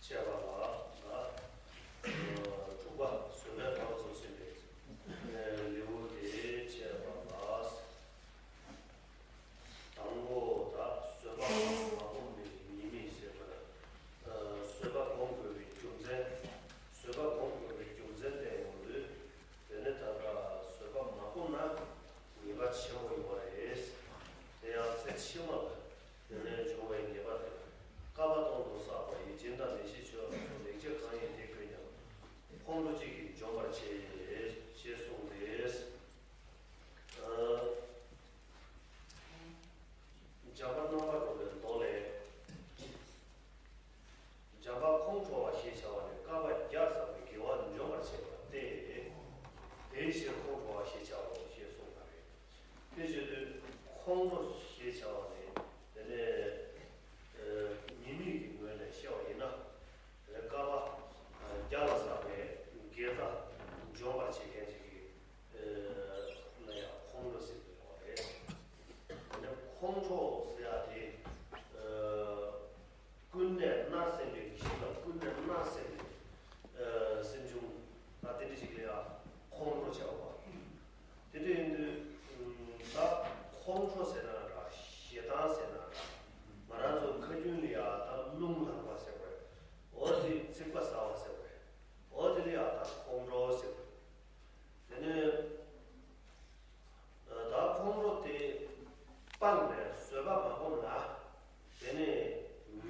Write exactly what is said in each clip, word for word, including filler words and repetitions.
བཅས་པ་ལ། ལ། དྲུག་པ་བཟོད་པའི་བར་དུ་ཕྱིན་པའི་ལེའུ་སྟེ་བཅས་པ་ལ། དང་པོ་དག་བཟོད་པ་མ་སྒོམ་པའི་ཉེས་དམིགས་ཟེར་བ། བཟོད་པ་སྒོམ་དགོས་པའི་རྒྱུ་མཚན། བཟོད་པ་སྒོམ་དགོས་པའི་རྒྱུ་མཚན་བསྟན་དགོས་ལུས། དེ་ནས་ད་ལྟ་བཟོད་པ་མ་སྒོམ་ན་ཉེས་པ་ཆེན་པོ་ཡོད་རེད། དེ་ཡང་ཚེ་ཕྱི་མ་ལ་དེ་ནས་འབྱུང་བའི་ཉེས་པ་དེ། བསྐལ་པ་སྟོང་དུ་བསགས་པ་ཡི། སྦྱིན་དང་བདེ་གཤེགས་མཆོད་ལ་སོགས། ལེགས་སྤྱད་གང་ཡིན་དེ་ཀུན་ཀྱང་། ཁོང་ཁྲོ་གཅིག་གིས་འཇོམས་པར་བྱེད། ཞེས་གསུངས་ཏེ། འཇམ་དཔལ་རྣམ་པར་རོལ་པའི་མདོ་ལས། འཇམ་དཔལ་ཁོང་ཁྲོ་བ་ཞེས་བྱ་བ་ནི་བསྐལ་པ་བརྒྱར་བསགས་པའི་དགེ་བ་འཇོམས་པར་བྱེད་པ་སྟེ། དེའི་ཕྱིར་ཁོང་ཁྲོ་བ་ཞེས་བྱའོ་ཞེས་གསུངས་པ་རེད། དེ་བྱེད་དུས་ཁོང་ཁྲོ་ཞེས་བྱ་བ་ནི་དེ་ནས་ཉེས་དམིགས་ཀྱི་ངོས་ནས་བཤད་པ་ཡིན་ན། དེ་ནས་བསྐལ་པ་བརྒྱ་ལ་བསགས་པའི་དགེ་རྩ་འཇོམས་པར་བྱེད་མཁན་ཅིག་གི་ལ་ཡང་ཁོང་ཁྲོ་ཟེར་གྱི་ཡོད་རེད། དེ་ནས་ཁོང་ཁྲོ་ཟེར་ཡ་དེ། ཀུན་ནས་མནར་སེམས་པའི་གཞི་ལ་ཀུན་ནས་མནར་སེམས་པའི་སེམས་བྱུང་ད་དེ་འདྲ་ཞིག་ལ་ཡང་ཁོང་ཁྲོ་བྱ་བ། དེ་འདྲ་ཡིན་དུས་ད་ཁོང་ཁྲོ་ཟེར་ན་འདྲ། ཞེ་སྡང་ཟེར་ན་འདྲ། ང་རང་ཚོ་ཁ་རྒྱུན་ལ་ཡང་ད་རླུང་ལངས་པ་ཟེར་བས། འོ་དེ་ཚིག་པ་ཟ་བ་ཟེར་བས། འོ་དེ་ལ་ཡང་ད་ཁོང་ཁྲོ་ཟེར་བས། དེ་ནས། ད་ཁོང་ཁྲོ་དེ་སྤངས་ནས་བཟོད་པ་མ་སྒོམ་ན། དེ་ནས་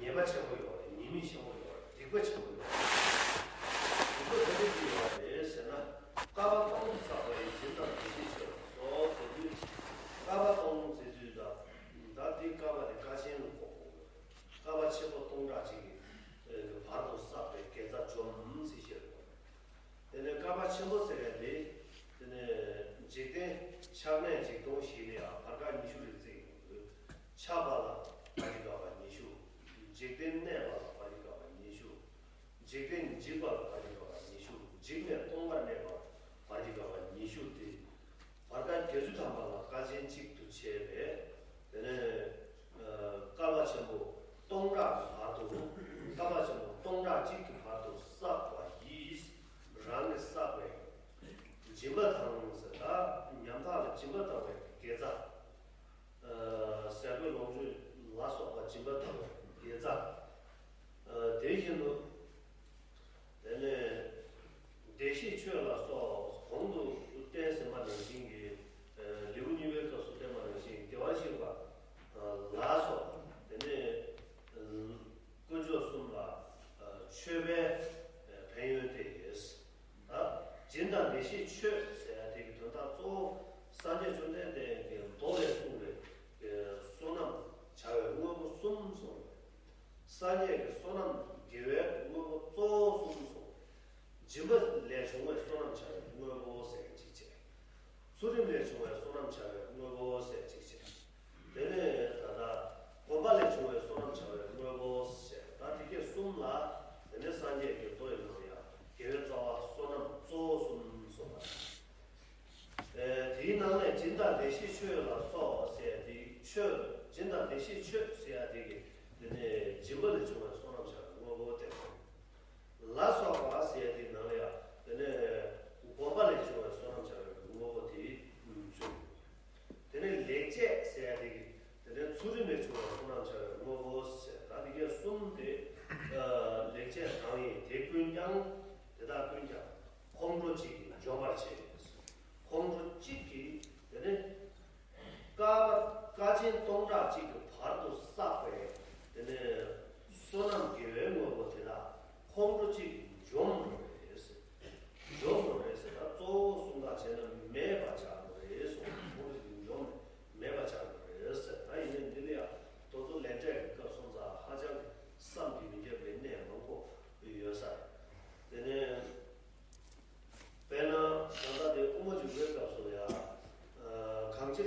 ཉེས་པ་ཆེན་པོ་ཡོད་རེད། ཉེས་དམིགས་ཆེན་པོ་ཡོད་རེད། སྡིག་པ་ཆེན་པོ་ཡོད་རེད། སྡིག་པ་ག་འདྲ་ཅིག་ཡོད་རེད་ཟེར་ན། བསྐལ་པ་སྟོང་དུ་བསགས་པ་ཡི། སྦྱིན་དང་བདེ་གཤེགས་མཆོད་ལ་སོགས་ཟེར་དུས། བསྐལ་པ་སྟོང་ཟེར་དུས་ད། ད་འདི་བསྐལ་པ་དེ་བསྐལ་ཆེན་ལ་གོ་དགོས། བསྐལ་པ་ཆེན་པོ་སྟོང་ཕྲག་གཅིག་གི་བར་དུ་བསགས་པའི་དགེ་རྩ་འཇོམས་ཟེར་བཤད་དགོས། དེ་ནས་བསྐལ་པ་ཆེན་པོ་ཟེར་ཡ་དེ། དེ་ནས་འཇིག་རྟེན་ཆགས་གནས་འཇིག་སྟོང་བཞི་ལ་ཡང་བར་བསྐལ་ཉི་ཤུ་རེ་བརྩི་ཡོང་དུས། ཆགས་པ་ལ་བར་གྱི་བསྐལ་པ་ཉི་ཤུ། འཇིག་རྟེན་གནས་པ་ལ་བར་གྱི་བསྐལ་པ་ཉི་ཤུ། འཇིག་རྟེན་འཇིག་པ་ལ་བར་གྱི་བསྐལ་པ་ཉི་ཤུ། འཇིག་ནས་སྟོང་པར་གནས་པ་ལ་བར་གྱི་བསྐལ་པ་ཉི་ཤུ་སྟེ། བར་བསྐལ་བརྒྱད་ཅུ་ཐམ་པ་ལ་བསྐལ་ཆེན་གཅིག་ཏུ་བྱས་པས། དེ་ནས་བསྐལ་པ་ཆེན་པོ་སྟོང་ཕྲག་གི་བར་དུ། བསྐལ་པ་ཆེན་པོ་སྟོང་ཕྲག་གཅིག་གི་བར་དུ་བསགས་པ་ཡིས། རང་གིས་བསགས་པའི་སྦྱིན་པ་དང་ཟེར། ད་ཉམ་ཐག་ལ་སྦྱིན་པ་བཏང་བའི་དགེ་རྩ། ཟས་གོས་ལོངས་སྤྱོད་ལ་སོགས་པ་སྦྱིན་པ་བཏང་བའི་དགེ་རྩ། དེ་བཞིན་དུ། དེ་ནས་བདེ་གཤེགས་མཆོད་ལ་སོགས་གོང་དུ་བསྟན་ཟིན་པ་ནང་བཞིན་གྱི། ལེའུ་གཉིས་པའི་སྐབས་སུ་བསྟན་པ་ནང་བཞིན་བདེ་བར་གཤེགས་པ་ལ་སོགས། དེ་ནས་དཀོན་མཆོག་གསུམ་ལ་མཆོད་པའི་ཕན་ཡོན་ཏེ། ད་སྦྱིན་དང་བདེ་གཤེགས་མཆོད་ཟེར་ཡ་དེ་གི་དོན་དག་གཙོ་བོ་སངས་རྒྱས་བཅོམ་ལྡན་འདས་ཀྱི་མདོ་ལས་གསུངས་པའི་བསོད་ནམས་བྱ་བའི་དངོས་པོ་གསུམ་གསུངས། སངས་རྒྱས་ཀྱི་བསོད་ནམས་དགེ་བའི་དངོས་པོ་གཙོ་བོ་གསུམ་གསུངས། སྦྱིན་པ་ལས་བྱུང་བའི་བསོད་ནམས་བྱ་བའི་དངོས་པོ་ཟེར་གཅིག་བྱས། ཚུལ་ཁྲིམས་ལས་བྱུང་བའི་བསོད་ནམས་བྱ་བའི་དངོས་པོ་ཟེར་གཅིག་བྱས། དེ་ནས་ད་ལྟ་སྒོམ་པ་ལས་བྱུང་བའི་བསོད་ནམས་བྱ་བའི་དངོས་པོ་ཟེར། ད་དེ་གས་གསུམ་ལ། དེ་ནས་སངས་རྒྱས་ཀྱི་མདོ་ཡི་ནང་ཡང་དགེ་བའི་རྩ་བ་བསོད་ནམས་གཙོ་བོ་གསུམ་གསུངས་པ། དེའི་ནང་ནས་སྦྱིན་དང་བདེ་གཤེགས་མཆོད་ལ་སོགས་ཟེར་ཡ་དེ། མཆོད། སྦྱིན་དང་བདེ་གཤེགས་མཆོད་ཟེར་ཡ་དེ་གི། དེ་ནས་སྦྱིན་པ་ལས་བྱུང་བའི་བསོད་ནམས་བྱ་བའི་དངོས་པོ་དེ། ལ་སོགས་པ་ཟེར་ཡ་དེའི་ནང་ལ་ཡང་དེ་ནས་སྒོམ་པ་ལས་བྱུང་བའི་བསོད་ནམས་བྱ་བའི་དངོས་པོ་དེ་མཚོན། དེ་ནས་ལེགས་སྤྱད་ཟེར་ཡ་དེ་གི། དེ་ནས་ཚུལ་ཁྲིམས་ལས་བྱུང་བའི་བསོད་ནམས་བྱ་བའི་དངོས་པོ་ཟེར། ད་དེ་གས་གསུམ་དེ། ལེགས་སྤྱད་གང་ཡིན་དེ་ཀུན་ཀྱང་། དེ་དག་ཀུན་ཀྱང་ཁོང་ཁྲོ་གཅིག་གིས་འཇོམས་པར་བྱེད། ཁོང་ཁྲོ་གཅིག་གིས་དེ་ནས་བསྐལ་པ་བསྐལ་ཆེན་སྟོང་ཕྲག་གཅིག་གི་བར་དུ་བསགས་པའི་དེ་ནས་བསོད་ནམས་དགེ་བའི་དངོས་པོ་དེ་དག་ཁོང་ཁྲོ་གཅིག་གིས་འཇོམས་འགྲོ་བས། འཇོམས་འགྲོ་རེད་ཟེར། ད་གཙོ་བོ་གསུམ་ཀ་བྱས་ན་མེད་པར་བྱ་དགོས་རེད་གསུངས། ཁོང་ཁྲོ་གཅིག་གིས་འཇོམས་ནས་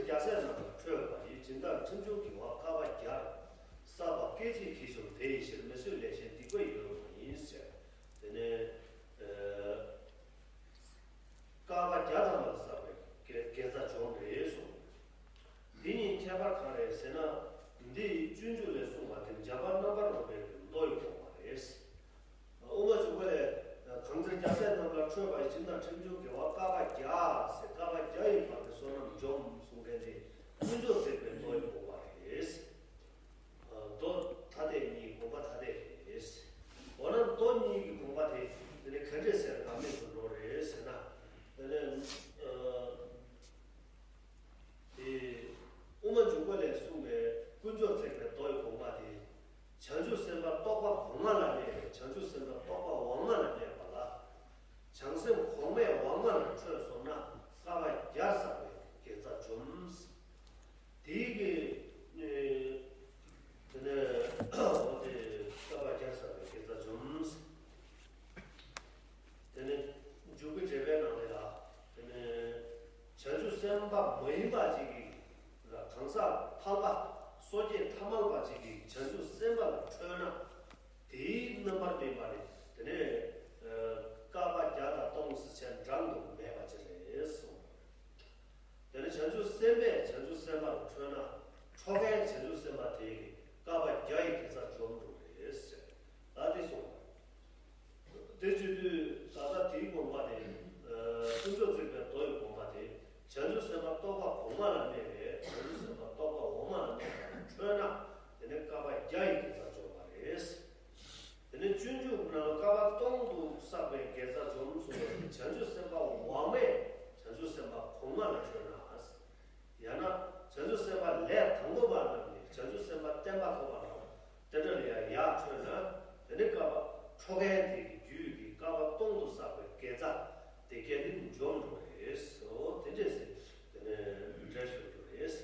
རྒྱལ་སྲས་རྣམས་ལ་ཁྲོས་པ་ཡི། སྦྱིན་བདག་ཁྲིམས་ཆུང་དགེ་བ་བསྐལ་པ་བརྒྱར། བསགས་པ་སྐད་ཅིག་གིས་བྱུང་དེ་ཡི་ཕྱིར། མི་བཟོད་ལས་བྱས་སྡིག་པ་ཡི་ལོ་ཡིན་ཟེར། དེ་ནས་ཨ་བསྐལ་པ་བརྒྱ་ཐམ་པ་ལ་བསགས་པའི་དགེ་དགེ་རྩ་འཇོམས་རེད་གསུངས། འདི་གཉིས་ཁྱད་པར་གང་རེད་ཟེར་ན། འདི་སྤྱོད་འཇུག་ལས་གསུངས་པ་དེ་འཇམ་དཔལ་རྣམ་པར་རོལ་པའི་མདོ་ཡི་དགོངས་པ་རེད། དབུ་མ་འཇུག་པ་ལས། གང་ཚེ་རྒྱལ་སྲས་རྣམས་ལ་ཁྲོས་པ་ཡི། སྦྱིན་བདག་ཁྲིམས་ཆུང་དགེ་བ་བསྐལ་པ་བརྒྱ་ཟེར། བསྐལ་པ་བརྒྱ་ཡི་བར་དུ་བསོད་ནམས་འཇོམས་གསུང་མཁན་དེ་ཀུན་སྤྱོད་བརྩེགས་པའི་མདོ་ཡི་དགོངས་པ་རེད། མདོ་ཐ་དད་གཉིས་དགོངས་པ་ཐ་དད་རེད། འོ་ན་མདོ་གཉིས་ཀྱི་དགོངས་པ་དེ་དེ་ནི་ག་འདྲས་ཟེར་ག་མེད་དུ་འགྲོ་རེད་ཟེར་ན། དེ་ནི། དེ། དབུ་མ་འཇུག་པ་ལས་གསུངས་པའི་ཀུན་སྤྱོད་བརྩེགས་པའི་མདོ་ཡི་དགོངས་པ་དེ། བྱང་ཆུབ་སེམས་དཔའ་རྟོག་པ་གོང་མ་ལ་གནས་པའི་བྱང་ཆུབ་སེམས་དཔའ་རྟོག་པ་འོག་མ་ལ་གནས་པ་ལ། བྱང་སེམས་གོང་མས་འོག་མ་ལ་ཁྲོས་སོང་ན་བསྐལ་པ་བརྒྱར་བསགས་པའི་དགེ་རྩ་འཇོམས། དེའི་གི། དེ་ནས་འོ་དེ་བསྐལ་པ་བརྒྱར་བསགས་པའི་དགེ་རྩ་འཇོམས། དེ་ནས་འཇུག་པའི་འགྲེལ་པའི་ནང་ལ་ཡ། དེ་ནས་བྱང་ཆུབ་སེམས་དཔའ་མ་ཡིན་པ་ཅིག་གིས་གང་ཟག་ཐར་པ་སོ་སྐྱེ་ཐ་མལ་པ་ཅིག་གིས་བྱང་ཆུབ་སེམས་དཔའ་ལ་ཁྲོས་ན། དེའི་རྣམ་པར་སྨིན་པ་ནི་དེ་ནས་བསྐལ་པ་བརྒྱ་དང་སྟོང་ཟེར་བྱས་འབྲང་དུ་མེད་པ་ཅིག་རེད་གསུངས། དེ་ནས་བྱང་ཆུབ་སེམས་དཔས་བྱང་ཆུབ་སེམས་དཔའ་ལ་ཁྲོས་ན། ཁྲོ་མཁན་བྱང་ཆུབ་སེམས་དཔའ་དེ་ཡིས་བསྐལ་པ་བརྒྱ་ཡི་དགེ་རྩ་འཇོམས་འགྲོ་རེད་ཟེར། ད་དེ་གསུངས་པ། དེ་བྱེད་དུས་ད་ལྟ་དེའི་དགོངས་པ་དེ། ཀུན་སྤྱོད་བརྩེགས་པའི་མདོ་ཡི་དགོངས་པ་དེ། བྱང་ཆུབ་སེམས་དཔའ་རྟོག་པ་གོང་མ་ལ་གནས་པས་བྱང་ཆུབ་སེམས་དཔའ་རྟོག་པ་འོག་མ་ལ་གནས་པ་ལ་ཁྲོས་ན། དེ་ནས་བསྐལ་པ་བརྒྱ་ཡི་དགེ་རྩ་འཇོམས་པ་རེད། དེ་ནས་སྤྱོད་འཇུག་ནང་བསྐལ་པ་སྟོང་དུ་བསགས་པའི་དགེ་རྩ་འཇོམས་གསུངས་པའི་བྱང་ཆུབ་སེམས་དཔའ་འོག་མས་བྱང་ཆུབ་སེམས་དཔའ་གོང་མ་ལ་ཁྲོས་ན། ཡང་ན་བྱང་ཆུབ་སེམས་དཔའ་ལས་དང་པོ་པ་རྣམས་ནི་བྱང་ཆུབ་སེམས་དཔའ་བརྟན་པ་ཐོབ་པ་དང་དེ་འདྲ་ལ་ཡང་ཡར་ཁྲོས་ན། དེ་ནི་བསྐལ་པ་ཁྲོ་མཁན་དེ་གི་རྒྱུད་ཀྱི་བསྐལ་པ་སྟོང་དུ་བསགས་པའི་དགེ་རྩ་དེ་གལ་ཏེ་འཇོམས་འགྲོ་རེད་ཟེར། དེ་འདྲས་ཟེར་དེ་ནས་འགྲེལ་ཞུ་རྒྱུ་རེད།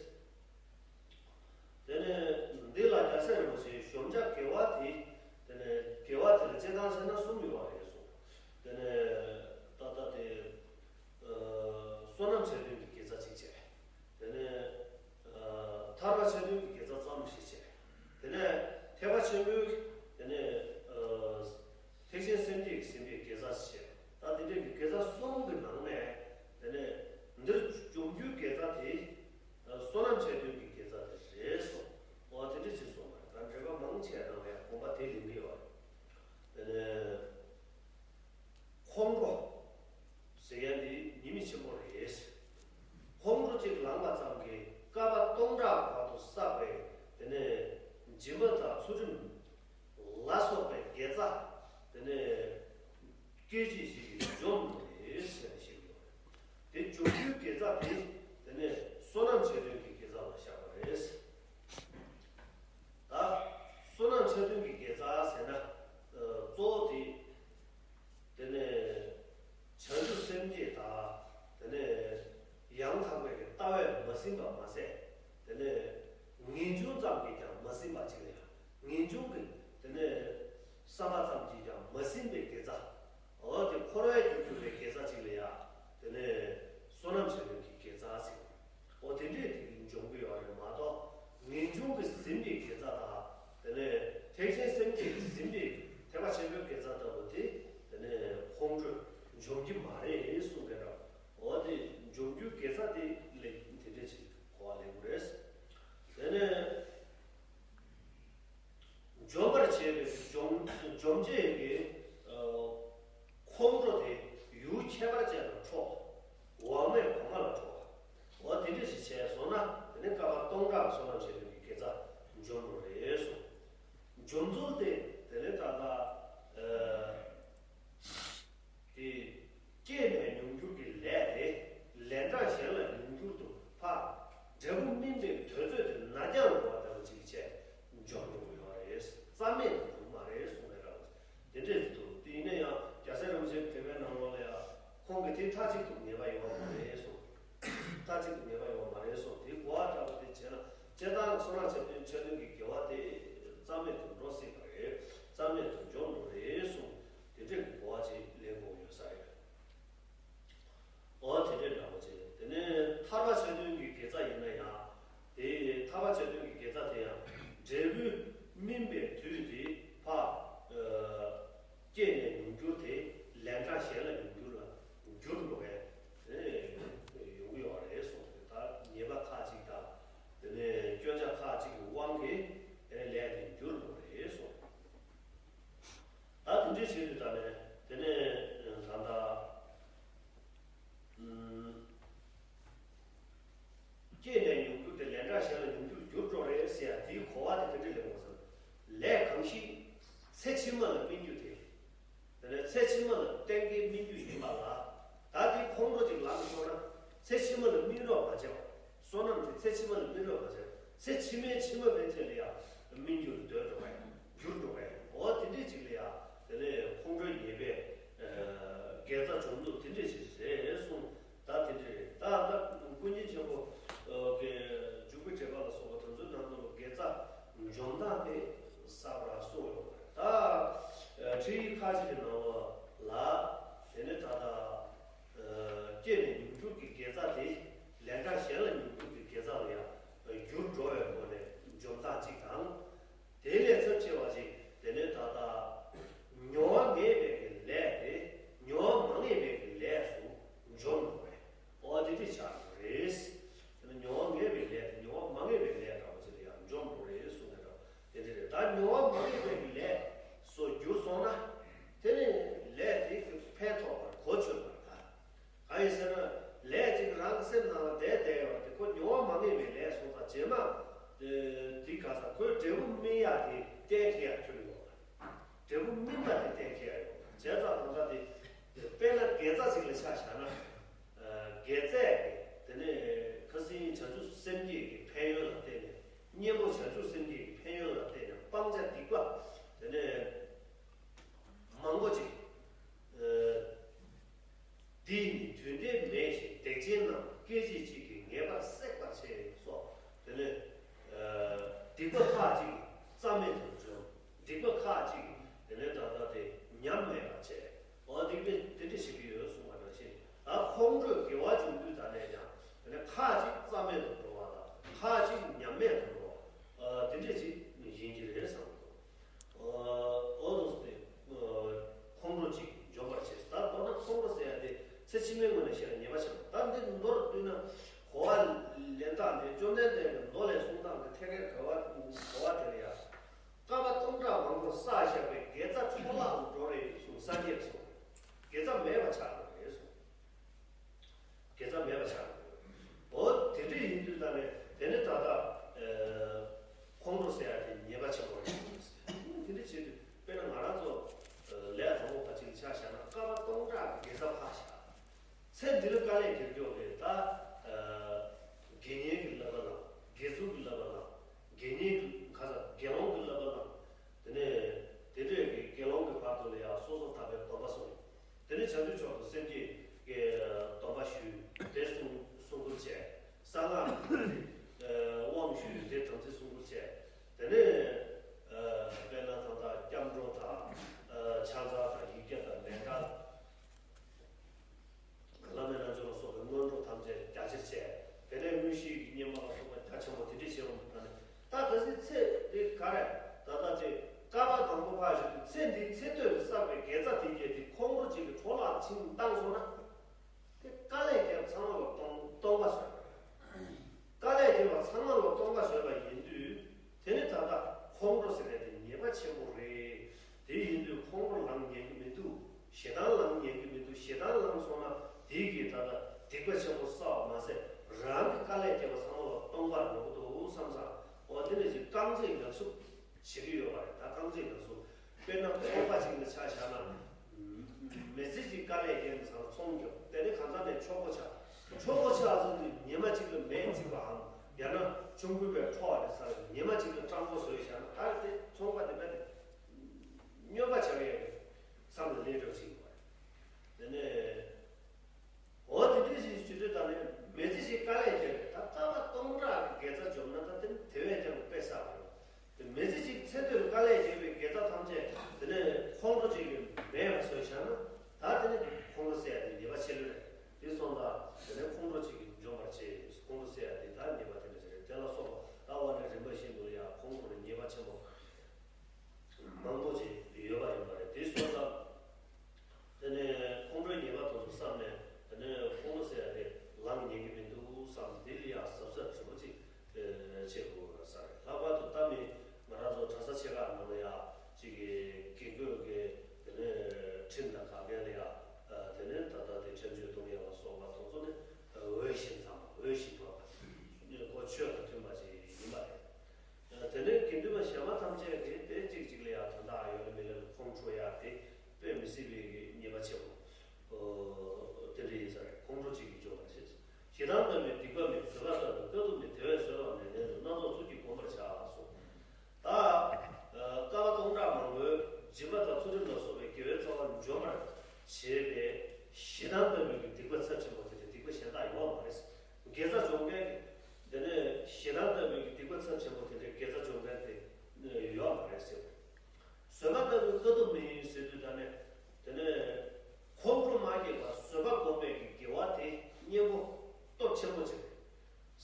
དེ་ནས་འདི་ལ་རྒྱལ་སྲས་རིན་པོ་ཆེས་གཞོམ་བྱ་དགེ་བ་དེ། དེ་ནས་དགེ་བ་དེ་ལ་སྤྱིར་བཏང་བྱས་ན་གསུམ་ཡོད་པ་རེད་གསུངས། དེ་ནས་ད་ལྟ་དེ། ཨ། བསོད་ནམས་ཆེ་འདོན་གྱི་དགེ་རྩ་གཅིག་བྱས། དེ་ནས། ཨ། ཐར་པ་ཆེ་འདོན་གྱི་དགེ་རྩ་ཙམ་ཞིག་བྱས། དེ་ནས་ཐེག་པ་ཆེན་པོའི། དེ་ནས། ཨ། ཐེག་ཆེན་སེམས་བསྐྱེད་ཀྱི་ཟིན་པའི་དགེ་རྩ་ཞིག་བྱས། ད་དེ་འདྲའི་གི་དགེ་རྩ་གསུམ་གྱི་ནང་ནས། དེ་ནས་འདིར་འཇོམས་རྒྱུའི་དགེ་རྩ་དེ། བསོད་ནམས་ཆེ་འདོན་གྱི་དགེ་རྩ་དེ་རེད་གསུངས། འོ་དེ་འདྲ་ཅིག་གསུངས་པ་རེད། ད་འགྲེལ་པ་མང་ཆེ་བ་ནང་ལ་ཡང་དགོངས་པ་དེ་ལེན་གྱི་ཡོད་རེད། དེ་ནས་ཁོང་ཁྲོ་ཟེར་ཡ་འདི་ཉེས་དམིགས་ཆེན་པོ་རེད། ཁོང་ཁྲོ་གཅིག་ལངས་པ་ཙམ་གྱིས་བསྐལ་པ་སྟོང་ཕྲག་བར་དུ་བསགས་པའི་དེ་ནས་སྦྱིན་པ་དང་ཚུལ་ཁྲིམས་ལ་སོགས་པའི་དགེ་རྩ་དེ་ནས་སྐད་ཅིག་ཞིག་གིས་འཇོམས་ནུས་རེད་ཟེར་ནས་བཤད་ཀྱི་ཡོད་རེད། དེ་འཇོམས་རྒྱུའི་དགེ་རྩ་དེ་དེ་ནས་བསོད་ནམས་ཆེ་འདོན་གྱི་དགེ་རྩ་ལ་བཞག་པ་རེད། ད་བསོད་ནམས་ཆེ་འདོན་གྱི་དགེ་རྩ་ཟེར་ན། ཨ། གཙོ་བོ་དེ། དེ་ནས་བྱང་ཆུབ་སེམས་བསྐྱེད་དང་། དེ་ནས་ཡང་དག་པའི་ལྟ་བས་མ་ཟིན་པ་མ་ཟད། དེ་ནས་ངེས་འབྱུང་ཙམ་གྱིས་ཀྱང་མ་ཟིན་པ་ཅིག་ལ་ཡང་ངེས་འབྱུང་གི་དེ་ནས་བསམ་པ་ཙམ་གྱིས་ཀྱང་མ་ཟིན་པའི་དགེ་རྩ། འོ་དེ་འཁོར་བའི་རྒྱུར་གྱུར་པའི་དགེ་རྩ་ཅིག་ལ་ཡང་དེ་ནས་བསོད་ནམས་ཆེ་འདོན་གྱི་དགེ་རྩ་ཟེར། འོ་དེ་འདྲས་དེ་གིས་འཇོམས་ཀྱི་ཡོད་རེད་མ་གཏོགས། ངེས་འབྱུང་གིས་ཟིན་པའི་དགེ་རྩ་དང་། དེ་ནས་ཐེག་ཆེན་སེམས་བསྐྱེད་ཀྱིས་ཟིན་པའི་ཐེག་པ་ཆེན་པོའི་དགེ་རྩ་ལྟ་བུ་དེ། དེ་ནས་ཁོང་ཁྲོས་འཇོམས་ཀྱི་མ་རེད་གསུངས་པའི་ར། འོ་དེ་འཇོམས་རྒྱུའི་དགེ་རྩ་དེ་ལས་དེ་འདྲས་ཅིག་གོ་བ་ལེན་དགོས་རེད། དེ་ནས། འཇོམས་པར་བྱེད་པའི་འཇོམས་འཇོམས་བྱེད་ཀྱི། ཨ། ཁོང་ཁྲོ་དེ་ཡུལ་ཁྱད་པར་ཅན་ལ་ཁྲོ། འོག་མས་གོང་མ་ལ་ཁྲོ་བ། འོ་དེ་འདྲ་ཞིག་བྱས་སོང་ན་དེ་ནི་བསྐལ་པ་སྟོང་ཕྲག་བསོད་ནམས་ཆེ་འདོན་གྱི་དགེ་རྩ་འཇོམས་འགྲོ་རེད་གསུངས། འཇོམས་ཚུལ་དེ་དེ་ནི་ད་ལྟ། ཨ། དེ། སྐྱེས་ནས་མྱོང་འགྱུར་གྱི་ལས་དེ། ལན་གྲངས་གཞན་ལ་མྱོང་འགྱུར་དུ་ཕར་འབྲས་བུ་སྨིན་པའི་དུས་ཚོད་དེ་ནར་འགྱངས་འགྲོ་བ་ལྟ་བུ་ཅིག་བྱས་འཇོམས་འགྲོ་གི་ཡོད་རེད། རྩ་མེད་དུ་འགྲོ་གི་མ་རེད་གསུངས་པའི་རང་དེ་འདྲས་ཅིག་འདུག་དེ་ཡིན་ན་ཡང་རྒྱལ་སྲས་རིན་པོ་ཆེའི་འགྲེལ་པའི་ནང་ལོགས་ལ་ཡང་ཁོང་གིས་དེ་མཐའ་གཅིག་ཏུ་ངེས་པ་ཡོད་མ་རེད་གསུངས། མཐའ་གཅིག་ཏུ་ངེས་པ་ཡོད་མ་རེད་གསུངས། དེ་གོ་བ་ལྟ་བུ་དེ་བྱས་ན་སྤྱིར་བཏང་བསོད་ནམས་ཆེ་འདོན་ཆེ་འདོན་གྱི་དགེ་བ་དེ་རྩ་མེད་དུ་འགྲོ་སྲིད་པ་རེད། རྩ་མེད་དུ་འཇོམས་འགྲོ་རེད་གསུངས། དེ་འདྲས་ཀྱི་གོ་བ་ཅིག་ལེན་དགོས་ཡོད་ས་རེད། འོ་དེ་འདྲས་འདྲ་བོ་ཅིག་དེ་ནས་ཐར་པ་ཆེ་འདོན་གྱི་དགེ་རྩ་ཡིན་ན་ ཚེ་ཕྱི་མ་ལ་སྨིན་རྒྱུ་དེ། དེ་ནས་ཚེ་ཕྱི་མ་ལ་གཏན་འཁེལ་སྨིན་རྒྱུ་ཡིན་པ་ལ། ད་དེ་ཁོང་ཁྲོ་ཅིག་ལངས་སོང་ན། ཚེ་ཕྱི་མ་ལ་སྨིན་རོགས་མ་བྱེད་པ། བསོད་ནམས་དེ་ཚེ་ཕྱི་མ་ལ་སྨིན་རོགས་མ་བྱེད་པ། ཚེ་ཕྱི་མའི་ཕྱི་མ་ཕན་ཆད་ལ་ཡང་སྨིན་རྒྱུར་འདོད་འགྲོ་བ་ཡིན། འགྱུར་འགྲོ་བ་ཡིན། འོ་དེ་འདྲས་ཅིག་ལ་ཡང་དེ་ནས་ཁོང་ཁྲོའི་ཉེས་པས་དགེ་རྩ་འཇོམས་ལུགས་དེ་འདྲས་ཅིག་རེད་གསུངས། ད་དེ་འདྲས་རེད། ད་ད་ཀུན་མཁྱེན་ཆེན་པོ་གི་འཇུག་པའི་འགྲེལ་པ་ལ་སོགས་པ་དེ་ཚོའི་ནང་དུ་དགེ་རྩ་འཇོམས་སྟངས་དེ་གསལ་པོ་ར་གསུངས་ཡོད་པ་རེད། ད་ཁྲིད་ཡིག་ཁ་ཅིག་གི་ནང་ལོགས་ལ་དེ་ནས་ད་ལྟ། སྐྱེས་ནས་མྱོང་འགྱུར་གྱི་དགེ་རྩ་དེ། ལན་གྲངས་གཞན་ལ་མྱོང་འགྱུར་གྱི་དགེ་རྩ་ལ་ཡང་འགྱུར་འགྲོ་བའི་སྒོ་ནས་འཇོམས་སྟངས་གཅིག་དང་། དེ་ལས་ཚབས་ཆེ་བ་ཞིག་དེ་ནས་ད་ལྟ། མྱོང་བ་ངེས་པའི་གི་ལས་དེ། མྱོང་བ་མ་ངེས་པའི་གི་ལས་སུ་འཇོམས་འགྲོ་བས། འོ་དེ་འདྲ་ཆགས་འགྲོ་རེད། དེ་ནས་མྱོང་བ་ངེས་པའི་ལས་དེ་མྱོང་བ་མ་ངེས་པའི་ལས་འདྲ་བོ་ཅིག་ལ་ཡང་འཇོམས་འགྲོ་རེད་གསུངས་ནས་འདྲ་བོ་དེ་འདྲ་རེད། ད་མྱོང་བ་མ་ངེས་པའི་གི་ལས་སུ་འགྱུར་སོང་ན། དེ་ནི་ལས་དེ་གི་ཕན་ཐོགས་པར་གོ་ཆོད་པར་ཐལ། གང་ཡིན་ཟེར་ན། ལས་ཅིག་རང་གི་སེམས་ནང་ལ་བསྡད་བསྡད་ཡོད་དེ་ཁོ་མྱོང་བ་མ་ངེས་པའི་ལས་སོང་ཙང་རྗེས་མ། དེ་ག་ས་ཁོའི་འབྲས་བུ་སྨིན་ཡག་དེ་གཏན་འཁེལ་ཡག་ཁྱོན་ཡོད་པ། འབྲས་བུ་སྨིན་པ་དེ་གཏན་འཁེལ་ཡག་ཡོད་པ་བྱས་ཙང་ད་ལྟ་དེ། དཔེར་ན་དགེ་རྩ་ཅིག་ལ་ཆ་བཞག་ན། དགེ་རྩས་དེ་ནས་ཁ་སང་བྱང་ཆུབ་སེམས་བསྐྱེད་ཀྱི་ཕན་ཡོན་ལ་བརྟེན་ནས་གཉེན་པོ་བྱང་ཆུབ་སེམས་བསྐྱེད་ཀྱི་ཕན་ཡོན་ལ་བརྟེན་ནས་སྤང་བྱ་སྡིག་པ་དེ་ནས་མང་པོ་ཅིག་འདིས་ནི་དུས་མཐའི་མེ་བཞིན་སྡིག་ཅན་རྣམས་སྐད་ཅིག་གཅིག་གིས་ངེས་པར་བསྲེག་པར་བྱེད་སོགས་དེ་ནས་སྡིག་པ་ཁག་ཅིག་རྩ་མེད་དུ་འཇོམས། སྡིག་པ་ཁག་ཅིག་དེ་ནས་ད་ལྟ་དེ་ཉམས་མེད་པར་བྱེད། འོ་སྡིག་པ་དེ་འདྲ་ཞིག་ཡོད་གསུངས་པ་ནང་བཞིན་ད་ཁོང་ཁྲོས་དགེ་བ་འབྱུང་དུས་ད་ནས་ཀྱང་དེ་ནས་ཁག་ཅིག་རྩ་མེད་དུ་འགྲོ་བ་དང་ཁག་ཅིག་ཉམས་མེད་དུ་འགྲོ་བ། དེ་འདྲ་ཅིག་ཡིན་གྱི་རེད་བསམ་གྱི་འདུག་འོ་འདུག་སྟེ། ཁོང་ཁྲོ་གཅིག་འཇོམས་པར་བྱེད། ད་མདོར་ན་ཁོང་ཁྲོ་ཟེར་ཡ་དེ་ཚེ་ཕྱི་མའི་ངོས་ནས་བཤད་ན་ཉེས་པ་ཆེན་པོ། ད་འདི་མདོར་བསྡུས་ན་གོ་བ་ལེན་སྟངས་དེ་བཅོམ་ལྡན་འདས་ཀྱི་མདོ་ལས་གསུང་སྟངས་ཀྱི་ཐད་ཀའི་གོ་བ་གོ་བ་དེ་ལ་ཡ། བསྐལ་པ་སྟོང་ཕྲག་མང་པོར་བསགས་བཞག་པའི་དགེ་རྩ་འཕྲོ་བརླག་ཏུ་འགྲོ་རེ་གསུངས། སངས་རྒྱས་གསུངས། དགེ་རྩ་མེད་པ་ཆགས་འགྲོ་རེ་གསུངས། དགེ་རྩ་མེད་པ་ཆགས་འགྲོ། འོ་དེ་འདྲ་ཡིན་དུས་ད་ནས་དེ་ནི་ད་ལྟ་ཁོང་ཁྲོ་ཟེར་ཡ་དེ་ཉེས་པ་ཆེན་པོ་རེད་ཟེར། དེ་འདྲ་བྱེད་དུས་དཔེར་ན་ང་རང་ཚོ་ལས་དང་པོ་ཕར་ཅིག་ཆ་བཞག་ན་བསྐལ་པ་སྟོང་ཕྲག་གི་དགེ་རྩ་ཕར་བཞག་ཚེ་འདི་ལ་དཀའ་ལས་རྒྱག་རྒྱུ་རེད་ད། དགེ་བསྙེན་གྱི་བསླབ་པ་ལ། དགེ་ཚུལ་གྱི་བསླབ་པ་ལ། དགེ་བསྙེན་གྱི་ཁ་ས་དགེ་སློང་གི་བསླབ་པ་ལ། དེ་ནས་དེ་འདྲས་ཀྱི་དགེ་སློང་གི་བར་དུ་ལ་ཡང་སོ་སོ་ཐར་པའི་སྡོམ་པ་སོང་། དེ་ནས་བྱང་ཆུབ་མཆོག་ཏུ་སེམས་བསྐྱེད་ཀྱི་སྡོམ་པ་ཞུས་དེ་སྲུང་སྲུང་བར་བྱས། གསང་སྔགས་ཀྱི་དབང་ཞུས་དེ་དམ་ཚིག་སྲུང་བར་བྱས། དེ་ནས་དཔེར་ན་ད་ལྟ་སྐྱབས་འགྲོ་དང་། ཕྱག་འཚལ་དང་ཡིག་བརྒྱ་དང་ལན་གྲངས། བླ་མའི་རྣལ་འབྱོར་ལ་སོགས་པའི་སྔོན་འགྲོ་ཐམས་ཅད་རྒྱ་ཆེར་བྱས། དེ་ནས་དངོས་གཞིའི་བསྙེན་པ་ལ་སོགས་པ་རྒྱ་ཆེན་པོ་དེ་འདྲས་བྱས་པ་ད་ནི་ད་ག་ཚོད་ཚེ་འདི་ག་རེ་ད་ལྟ་ཅིག་བསྐལ་པ་དང་པོ་ཕར་ཞོག་དུས་ཚེ་འདིའི་ཚེ་སྟོད་ལ་བསགས་པའི་དགེ་རྩ་དེ་གྱད་དེ་ཁོང་ཁྲོ་ཅིག་གི་འཕྲོ་བརླག་ཕྱིན་བཏང་སོང་ན། དེ་དཀའ་ལས་བརྒྱབ་ཚང་མ་ལ་སྟོང་སྟོང་པ་བཟོས་པ་རེད། དཀའ་ལས་བརྒྱབ་པ་ཚང་མ་ལ་སྟོང་པ་བཟོས་པ་ཡིན་དུས། དེ་ནི་ད་ལྟ་ཁོང་ཁྲོ་ཟེར་བའི་དེ་ཉེས་པ་ཆེན་པོ་རེད། དེ་ཡིན་དུས་ཁོང་ཁྲོ་ལངས་ཉན་གྱི་མི་འདུག་ཞེ་སྡང་ལངས་ཉན་གྱི་མི་འདུག་ཞེ་སྡང་ལངས་སོང་ན་དེ་གིས་ད་ལྟ་སྡིག་པ་ཆེན་པོ་བསགས་པ་མ་ཟད་རང་གི་དཀའ་ལས་བརྒྱབ་པ་ཚང་མ་ལ་སྟོང་པར་འགྲོ་གི་འདུག་བསམ་ཙང་འོ་དེ་ནི་ཅིག་རྐང་རྗེས་ཉག་གསུབ་བྱེད་ཀྱི་ཡོད་པ་རེད། ད་རྐང་རྗེས་ཉག་གསུབ། དཔེར་ན་ཚོང་པ་ཅིག་ལ་ཆ་བཞག་ན། མི་ཚེ་གཅིག་དཀའ་ལས་བརྒྱབ་ནས་ཚང་ཚོང་རྒྱབ་དེ་ནས་གང་ཟག་དེ་ཆོག་པོ་ཆགས། ཆོག་པོ་ཆགས་ཚུལ་དུ་ཉི་མ་གཅིག་ལ་མེས་ཚིག་པའམ་ཡང་ན་ཆུང་ཀུའི་པའི་འཕྲོ་བ་དེ་ཚར་ཉི་མ་གཅིག་ལ་སྤྲང་པོ་བཟོས་བཞག་ན་ད་དེ་ཚོང་པ་དེ་དཔེ་དེ་སྨྱོན་པ་ཆགས་ཡས་བསམ་ནས་ལས་སྒྲུབ་བྱེད་དགོས་པ་རེད། དེ་ནས། འོ་དེ་འདྲ་ཞིག་ཞུ་དུས་ད་ནི་མི་ཚེ་ཞིག་དཀའ་ལས་བརྒྱབ་པས་ད་བསྐལ་པ་སྟོང་ཕྲག་གི་དགེ་རྩ་འཇོམས་ན་ད་དེ་ནི་དེ་བས་ཀྱང་དཔེ་བསགས་པ་རེད། དེ་མི་ཚེ་གཅིག་ཚེ་སྟོད་དཀའ་ལས་བརྒྱབ་པའི་དགེ་རྩ་ཐམས་ཅད་དེ་ནས་ཁོང་ཁྲོ་གཅིག་གིས་མེད་པ་བཟོས་བཞག་ན་ད་དེ་ནི་ཁོང་ཁྲོ་ཟེར་ཡ་དེ་ཉེས་པ་ཆེ་ཤོས་རེད། དེ་སོང་ཙང་དེ་ནས་ཁོང་ཁྲོ་གཅིག་གིས་འཇོམས་པར་བྱེད། ཁོང་ཁྲོ་ཟེར་ཡ་དེ་ད་ཉེས་པ་དེ་འདྲ་ཞིག་རེད། དེ་ལ་སོགས་པ་ད་འོག་ནས་རིམ་པ་བཞིན་དུ་ཡང་ཁོང་ཁྲོ་ནི་ཉེས་པ་ཆེན་པོ་མང་པོ་ཅིག་ཡོད་པ་ཡིན་པ་རེད། དེ་སོང་ཙང་། དེ་ནས་ཁོང་ཁྲོའི་ཉེས་པ་དེ་ཚོ་བསམ་ནས་དེ་ནས་ཁོང་ཁྲོ་ཟེར་ཡ་དེ་ལངས་ཉན་གྱི་མི་འདུག་བསམ། ཆེན་པོ་དེ་འདྲའི་དགེ་རྩ་སྦྱོང་མཁན་དེ་ཡོད་མ་རེད་ཟེར། བཟོད་པ་ལྟ་བུའི་དཀའ་ཐུབ་མིན་ཟེར་དུས་ད་ནས་དེ་ནས་ཁོང་ཁྲོ་མ་སྐྱེས་པར་བཟོད་པ་སྒོམ་པའི་གི་དགེ་བ་དེ་གཉེན་པོ་སྟོབས་ཆེན་པོ་ཅིག་རེད།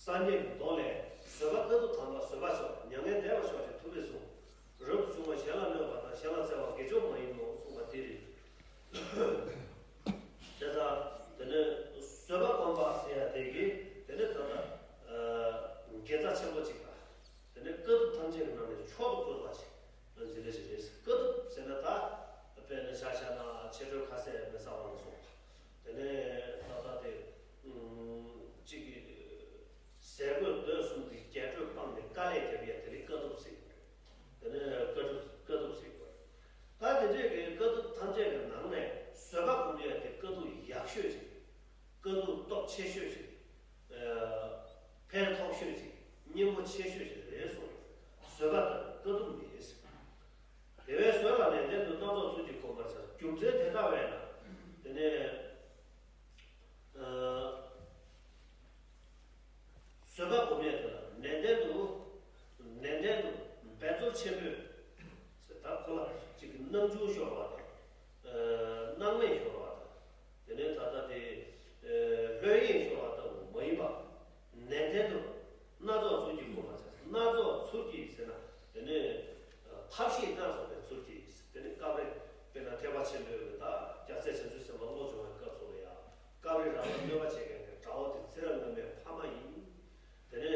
སངས་རྒྱས་ཀྱི་མདོ་ལས། བཟོད་པ་དཀའ་ཐུབ་དམ་པ་བཟོད་པ་མཆོག་མྱ་ངན་འདས་པ་མཆོག་ཅེས་ཐུབ་པས་གསུངས། རབ་ཏུ་བྱུང་བ་གཞན་ལ་གནོད་པ་དང་། གཞན་ལ་འཚེ་བ་དགེ་སྦྱོར་མ་ཡིན་ནོ་གསུངས་པ་དེ་རེད། བྱས་ཙང་དེ་ནས་བཟོད་པ་སྒོམ་པ་ཟེར་ཡ་དེ་གིས་དེ་ནས་ད་ལྟ་དགེ་རྩ་ཆེན་པོ་གཅིག་དང་། དེ་ནས་དཀའ་ཐུབ་ཐམས་ཅད་ཀྱི་ནང་ནས་མཆོག་ཏུ་གྱུར་པ་ཞིག་འཛིན་གྲྭ་ཞིག་རེད། དཀའ་ཐུབ་ཟེར་ན་ད་དཔེར་ན་ཆ་བཞག་ན་ཆོ་འཕྲུལ་ཁ་ཟས་མེ་ས་བ་ལ་སོགས་པ། དེ་ནས་ད་ལྟ་དེ་གཅིག་གི་ཟས་གོས་སྡོད་གསུམ་གྱི་རྒྱས་སྤྲོས་སྤངས་ནས་དཀའ་ལས་བརྒྱབ་ཡ་དེ་ལ་དཀའ་ཐུབ་ཟེར་གྱི་རེད། དེ་ནས་དཀའ་ཐུབ་དཀའ་ཐུབ་ཟེར་གྱི་རེད། ད་དེ་འདྲས་ཀྱི་དཀའ་ཐུབ་ཐམས་ཅད་ཀྱི་ནང་ནས་བཟོད་པ་སྒོམ་ཡ་དེ་དཀའ་ཐུབ་ཡག་ཤོས་ཅིག་དཀའ་ཐུབ་སྟོབས་ཆེ་ཤོས་ཤིག་ཕན་ཐོགས་ཤོས་ཤིག་གཉེན་པོ་ཆེ་ཤོས་ཤིག་རེད་གསུངས་ཡོད། བཟོད་པ་དང་དཀའ་ཐུབ་མེད། དེ་བས་བཟོད་ལ་ནན་ཏན་དུ་སྣ་ཚོགས་ཚུལ་གྱིས་བསྒོམ་པར་བྱ། རྒྱུ་མཚན་དེ་ལྟ་བས་ན། དེ་ནས་བཟོད་པ་སྒོམ་ཡས་དེ་ལ་ནན་ཏན་དུ་ནན་ཏན་དུ་འབད་རྩོལ་ཆེན་པོས་ད་ཁོ་ལ་ཅིག་གི་སྣང་ཆུང་ཤོར་བ་དང་། སྣང་མེད་ཤོར་བ་དང་། དེ་ནས་ད་ལྟ་དེ་ལྷོད་གཡེང་ཤོར་བ་ལྟ་བུ་མ་ཡིན་པ། ནན་ཏན་དུ་སྣ་ཚོགས་ཚུལ་གྱིས་བསྒོམ་པར་བྱ། སྣ་ཚོགས་ཚུལ་གྱིས་ཟེར་ན་དེ་ནས་ཐབས་ཤེས་སྣ་ཚོགས་པའི་ཚུལ་གྱིས་དེ་ནས་སྐབས་རེ་དཔེར་ན་ཐེག་པ་ཆེན་པོའི་ད་རྒྱལ་སྲས་བྱང་ཆུབ་སེམས་དཔའ་བློ་སྦྱོང་བའི་སྐབས་སུ་ལ་ཡང་སྐབས་རེ་རང་ལ་གནོད་པ་བྱེད་མཁན་གྱི་དགྲ་བོ་དེ་ཚེ་རབས་སྔ་མའི་ཕ་མ་ཡིན། དེ་ནས་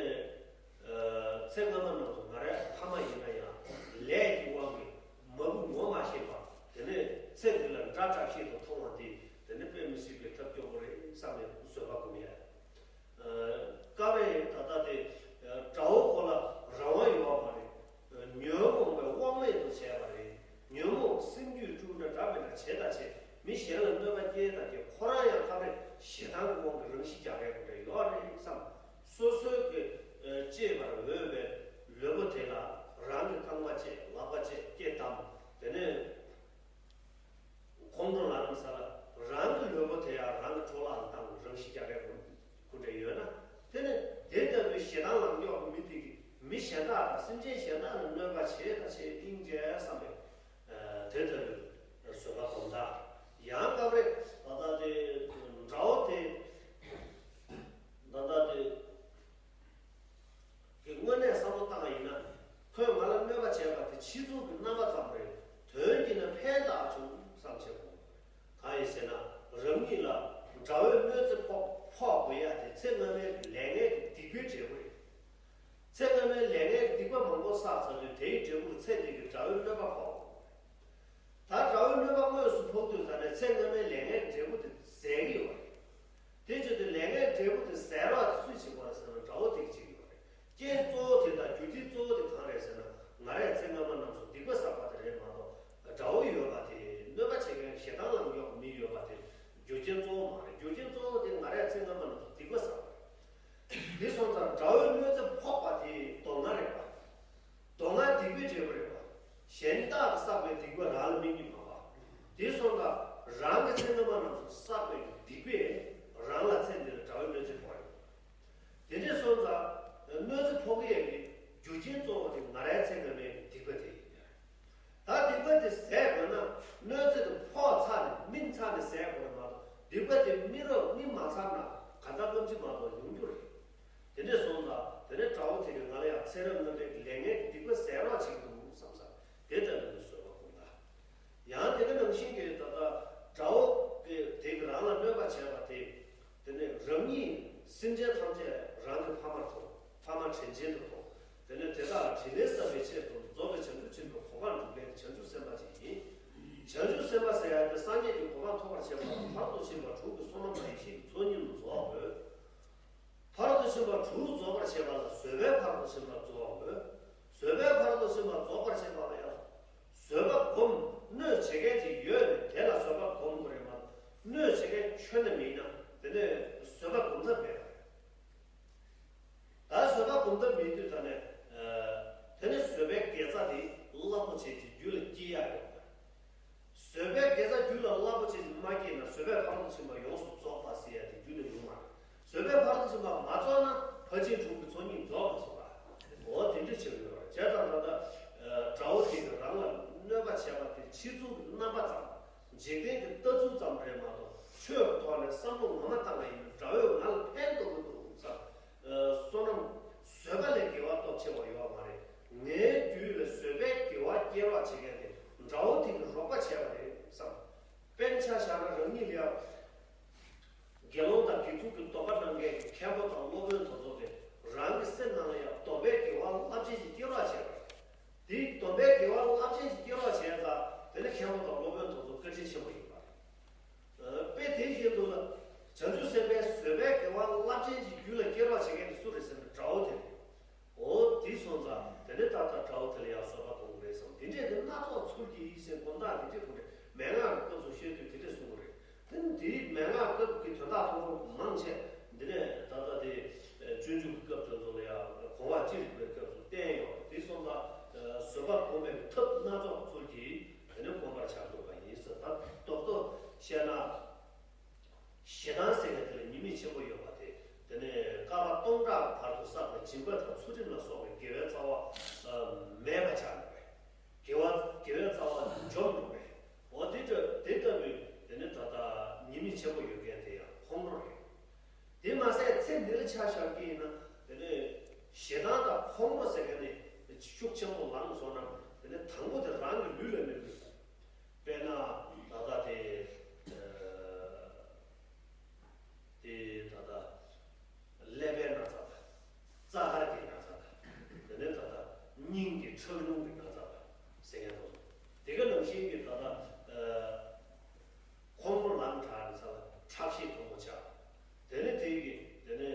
ཚེ་སྔ་མ་རྣམས་སུ་ང་རའི་ཕ་མ་ཡིན་ན་ཡང་ལས་ཀྱི་དབང་གིས་མ་བུ་ངོ་མ་ཤེས་པ། དེ་ནས་ཚེ་འདི་ལ་དགྲ་དྲག་ཤོས་དུ་མཐོང་བ་འདི་དེ་ནི་དཔེ་མི་སྲིད་པའི་ཐབས་སྐྱོ་པོ་རེད་བསམ་ནས་བཟོད་པ་སྒོམ་ཡ། སྐབས་རེ་ད་ལྟ་དེ་དགྲ་བོ་ཁོ་ལ་རང་དབང་ཡོད་པ་མ་རེད། ཉོན་མོངས་པའི་དབང་མེད་དུ་བྱས་པ་རེད། ཉོན་མོངས་སེམས་རྒྱུད་དཀྲུགས་ན་འདྲ་མི་འདྲ་བྱས་དང་བྱས་མི་གཞན་ལ་གནོད་པ་སྐྱེལ་དང་སྐྱེལ། ཁོ་རང་ཡང་སྐབས་རེ་ཞེ་སྡང་གི་དབང་གིས་རང་ཤི་རྒྱག་ཡག་གི་འདྲ་ཡོད་རེད་བསམ། སོ་སོའི་གི་གཅེས་པར་འོས་པའི་ལུས་པོ་དེ་ལ་རང་གི་རྐང་པ་བཅད། ལག་པ་བཅད། སྐེ་བསྡམས། དེ་ནས་ཁོང་ཁྲོ་ལངས་ས་ལ་རང་གི་ལུས་པོ་དེ་ཡང་རང་གི་འཕྲོ་བརླག་ལ་བཏང་། རང་ཤི་རྒྱག་ཡག་གི་སྐུ་འདྲ་ཡོད་ན། དེ་ནི་དེ་ལྟ་བུའི་ཞེ་སྡང་ལངས་ཀྱོག་གི་མི་དེ་གིས་མི་གཞན་དག་དང་སེམས་ཅན་གཞན་དག་ལ་གནོད་པ་བྱེད་དང་བྱེད་སྙིང་རྗེ་བསམ་པའི་དེ་ལྟ་བུའི་བཟོད་པ་སྒོམ་སྟངས། ཡང་སྐབས་རེ་ད་ལྟ་དེ་དགྲ་བོ་དེ་ད་ལྟ་དེ་གི་དངོས་གནས་བསམ་བློ་བཏང་བ་ཡིན་ན། ཁོས་ང་ལ་གནོད་པ་བྱས་པ་དེ་ཕྱི་ཚུལ་གྱི་རྣམ་པ་ཙམ་རེད། དོན་གྱིས་ན་ཕན་བཏགས་བྱུང་བསམ་བྱས་པ། གང་ཡིན་ཟེར་ན། རང་ཉིད་ལ་དགྲ་བོས་གནོད་འཚེ་ཕོག་ཕོག་དགོས་ཡ་དེ་ཚེ་སྔ་མའི་ལས་ངན་གྱི་སྡིག་པའི་འབྲས་བུ་རེད། ཚེ་སྔ་མའི་ལས་ངན་གྱི་སྡིག་པ་མང་པོ་བསགས་ཚར་དུས་དེའི་འབྲས་བུར་ཚེ་འདི་གི་དགྲ་བོའི་གནོད་པ་ཕོག་ད་དགྲ་བོའི་གནོད་པ་དངོས་སུ་ཕོག་དུས་ད་ནས་ཚེ་སྔ་མའི་ལས་ངན་འབྲས་བུ་དེ་ཟད་ཀྱི་ཡོད་རེད། དེ་བྱེད་དུས་ལས་ངན་འབྲས་བུ་དེ་ཟད་རོགས་དེ་སུས་བྱེད་དགོས་རེད་ཟེར་ན་དགྲ་བོ་དེ་གིས་བྱེད་ཀྱི་ཡོད་རེད། རྐྱེན་གཙོ་བོ་དེ་དང་རྒྱུ་རྐྱེན་གཙོ་བོ་དེ་གང་རེད་ཟེར་ན་ང་རས་ཚེ་སྔ་མ་རྣམས་སུ་སྡིག་པ་བསགས་པ་དེ་རེད་མ་གཏོགས་དགྲ་བོ་ཡོད་པ་དེ་གནོད་པ་བྱེད་མཁན་ཞེ་སྡང་ལངས་ཀྱོག་མི་ཡོད་པ་དེ་རྒྱུ་རྐྱེན་གཙོ་བོ་མ་རེད། རྒྱུ་རྐྱེན་གཙོ་བོ་དེ་ང་རས་ཚེ་སྔ་མ་རྣམས་སུ་སྡིག་པ་བསགས་པ་རེད། དེ་སོང་ཙང་དགྲ་བོའི་གནོད་འཚེ་ཕོག་པ་དེ་སྡུག་བསྔལ་རེད་པ། སྡུག་བསྔལ་སྡིག་པའི་འབྲས་བུ་རེད་པ། གཞན་དག་གིས་བསགས་པའི་སྡིག་པ་རང་ལ་སྨིན་གྱི་མ་པ། དེ་སོང་ཙང་རང་གི་ཚེ་སྔ་མ་རྣམས་སུ་བསགས་པའི་སྡིག་པས་རང་ལ་ཚེ་འདི་ལ་དགྲ་བོའི་གནོད་འཚེ་ཕོག་ཡོད། དེ་འདྲས་སོང་ཙང་གནོད་འཚེ་ཕོག་གི་ཡོད་པའི་རྒྱུ་རྐྱེན་གཙོ་བོ་དེ་ང་རའི་ཚེ་སྔ་མའི་སྡིག་པ་དེ་ཡིན། ད་སྡིག་པ་དེ་ཟད་དགོས་ན་གནོད་འཚེ་དེ་ཕོག་ཚར་ནས་སྨིན་ཚར་ནས་ཟད་དགོས་རེད་མ་གཏོགས་སྡིག་པ་དེ་སྨིན་རོགས་སྨིན་མ་ཚར་ན་གང་ལྟར་སྐམ་ཅིག་མ་གཏོགས་ཡོང་རྒྱུ་རེད། དེ་འདྲས་སོང་ཙང་དེ་ནས་དགྲ་བོ་དེ་གིས་ང་ལ་ཡང་ཚེ་རབས་སྔ་མའི་ལས་ངན་གྱི་སྡིག་པ་ཟད་རོགས་བྱེད་ཀྱི་འདུག་བསམ་ས་དེ་ལྟ་བུའི་བཟོད་པ་སྒོམ་ད། ཡང་དེ་ག་ནང་བཞིན་གྱི་ད་ལྟ་དགྲ་བོ་དེ་གིས་རང་ལ་གནོད་པ་བྱས་པ་དེ། དེ་ནས་རང་ཉིད་སེམས་ཅན་ཐམས་ཅད་རང་གི་ཕ་མར་མཐོང་། ཕ་མ་དྲིན་ཅན་དུ་མཐོང་། དེ་ནས་དེ་དག་ལ་དྲིན་ལན་གསབ་པའི་ཆེད་དུ་རྫོགས་པའི་བྱང་ཆུབ་ཆེན་པོའི་གོ་འཕང་སྒྲུབ་མཁན་བྱང་ཆུབ་སེམས་དཔའ་ཅིག་ཡིན། བྱང་ཆུབ་སེམས་དཔའ་ཟེར་ཡ་དེ་སངས་རྒྱས་ཀྱི་གོ་འཕང་ཐོབ་པར་བྱེད་པ་ལ་ཕ་རོལ་ཏུ་ཕྱིན་པ་དྲུག་གི་བསོད་ནམས་དང་ཡེ་ཤེས་ཀྱི་ཚོགས་གཉིས་རྫོགས་དགོས། ཕ་རོལ་ཏུ་ཕྱིན་པ་དྲུག་རྫོགས་པར་བྱེད་པ་ལ་བཟོད་པའི་ཕ་རོལ་ཏུ་ཕྱིན་པ་རྫོགས་དགོས། བཟོད་པའི་ཕ་རོལ་ཏུ་ཕྱིན་པ་རྫོགས་པར་བྱེད་པ་ལ་ཡང་། བཟོད་པ་སྒོམ། གནོད་བྱེད་མཁན་ཅིག་ཡོད་ནས་དེ་ལ་བཟོད་པ་སྒོམ་དགོས་རེད་མ་གཏོགས། གནོད་བྱེད་མཁན་ཁྱོན་ནས་མེད་ན་དེ་ནས་བཟོད་པ་སྒོམ་ཐབས་མེད་པ་རེད། ད་བཟོད་པ་སྒོམ་ཐབས་མེད་དུས་ད་ནས། དེ་ནས་བཟོད་པའི་དགེ་རྩ་དེ་རླབས་པོ་ཆེ་ཅིག་རྒྱུད་ལ་སྐྱེ་ཡག་ཡོད་པ། བཟོད་པའི་དགེ་རྩ་རྒྱུད་ལ་རླབས་པོ་ཆེ་ཅིག་མ་སྐྱེས་ན་བཟོད་པའི་ཕ་རོལ་ཏུ་ཕྱིན་པ་ཡོངས་སུ་རྫོགས་པ་ཟེར་ཡ་དེ་རྒྱུད་ལ་ཡོང་མ་རེད། བཟོད་པའི་ཕ་རོལ་ཏུ་ཕྱིན་པ་མ་རྫོགས་ན་ཕར་ཕྱིན་དྲུག་གི་ཚོགས་གཉིས་རྫོགས་མ་སོང་བ། འོ་དེ་འདྲ་ བྱེད་མཁན་དེ་དགྲ་བོ་དེ་གི་རོགས་པ་བྱས་པ་རེད་བསམ། དཔེར་ན་ཆ་བཞག་ན་རང་ཉིད་ལ་ཡང་དགེ་སློང་དང་དགེ་ཚུལ་གྱི་སྡོམ་པ་གནང་མཁན་གྱི་མཁན་པོ་དང་སློབ་དཔོན་དེ་ཚོ་གིས་རང་གི་སེམས་ནང་ལ་ཡང་སྡོམ་པའི་དགེ་བ་རླབས་ཆེན་ཞིག་སྐྱེ་རོགས་བྱས་པ་རེད། དེའི་སྡོམ་པའི་དགེ་བ་རླབས་ཆེན་ཞིག་སྐྱེ་རོགས་བྱས་ཙང་དེ་ནི་མཁན་པོ་དང་སློབ་དཔོན་དེ་ཚོ་བཀའ་དྲིན་ཆེན་པོ་ཡིན་པ་རེད། དཔེ་དེ་བཞིན་དུ་ལ། བྱང་ཆུབ་སེམས་དཔའི་བཟོད་པའི་དགེ་བ་རླབས་ཆེན་གྱི་རྒྱུད་ལ་སྐྱེ་རོགས་བྱེད་མཁན་དེ་སུ་རེད་ཟེར་ན་དགྲ་བོ་དེ་རེད། འོ་དེ་སོང་ཙང་དེ་ནས་ད་ལྟ་དགྲ་བོ་དེ་ལ་ཡང་བཟོད་པ་སྒོམ་དགོས་རེད་བསམ། དེ་འདྲས་དེ་སྣ་ཚོགས་ཚུལ་གྱིས་ཟེར་དགོངས་དག་དེ་འདྲས་དགོངས་རེད། མན་ངག་གི་སྐབས་སུ་བཤད་དུས་དེ་འདྲས་གསུངས་པ་རེད། དེ་ནི་དེའི་མན་ངག་སྐབས་ཀྱི་དོན་དག་ཐོག་ཁོ་མང་ཆེ་འདི་ནས་ད་ལྟ་དེ་སྤྱོད་འཇུག་གི་སྐབས་དེ་ཚོ་ལ་ཡང་གོ་བ་ཅི་རིགས་པའི་སྐབས་སུ་བསྟན་ཡོད་རེད། དེ་སོང་ཙང་བཟོད་པ་སྒོམ་པའི་ཐབས་སྣ་ཚོགས་ཚུལ་གྱིས་དེ་ནས་སྒོམ་པར་བྱ་དགོས་པ་ཡིན་ཟེར། ད་རྡོག་རྡོག་བཤད་ན། ཞེ་སྡང་ཟེར་མཁན་དེ་ལ་ཉེས་དམིགས་ཆེན་པོ་ཡོད་པ་དེ། དེ་ནས་བསྐལ་པ་སྟོང་ཕྲག་བར་དུ་བསགས་པའི་སྦྱིན་པ་དང་ཚུལ་ཁྲིམས་ལ་སོགས་པའི་དགེ་བའི་རྩ་བ་མེད་པ་ཆགས་འགྲོ་བས། དགེ་བ་དགེ་བའི་རྩ་བ་འཇོམས་འགྲོ་བས། འོ་དེ་འདྲ་དེ་ལྟ་བུའི་དེ་ནི་ད་ལྟ་ཉེས་དམིགས་ཆེན་པོ་ཡོད་མཁན་དེ་ཡང་ཁོང་ཁྲོ་རེད། དེ་མ་ཟད་ཚེ་འདི་ལ་ཆ་བཞག་གི་ཡིན་ན་དེ་ནི་ཞེ་སྡང་དང་ཁོང་ཁྲོ་ཟེར་མཁན་ནི་ཤུགས་ཆེན་པོ་ལངས་སོང་ན་དེ་ནི་དང་པོ་དེ་རང་གི་ལུས་ལ་མི་དགོས། དཔེར་ན་ད་ལྟ་དེ་དེ་ད་ལྟ་ཀླད་པའི་ན་ཚ་དང་། རྩ་དཀར་གྱི་ན་ཚ་དང་། དེ་ནས་ད་ལྟ་སྙིང་གི་ཁྲག་རླུང་གི་ན་ཚ་དང་ཟེར་མཁན་དེ་ཚོ། དེ་ག་ནང་བཞིན་གྱི་ད་ལྟ་ཁོང་ཁྲོ་ལངས་དྲགས་ནས་ས་ལ་ཁྲག་ཤེད་མཐོན་པོ་ཆགས། དེ་ནས་དེ་གི་དེ་ནས།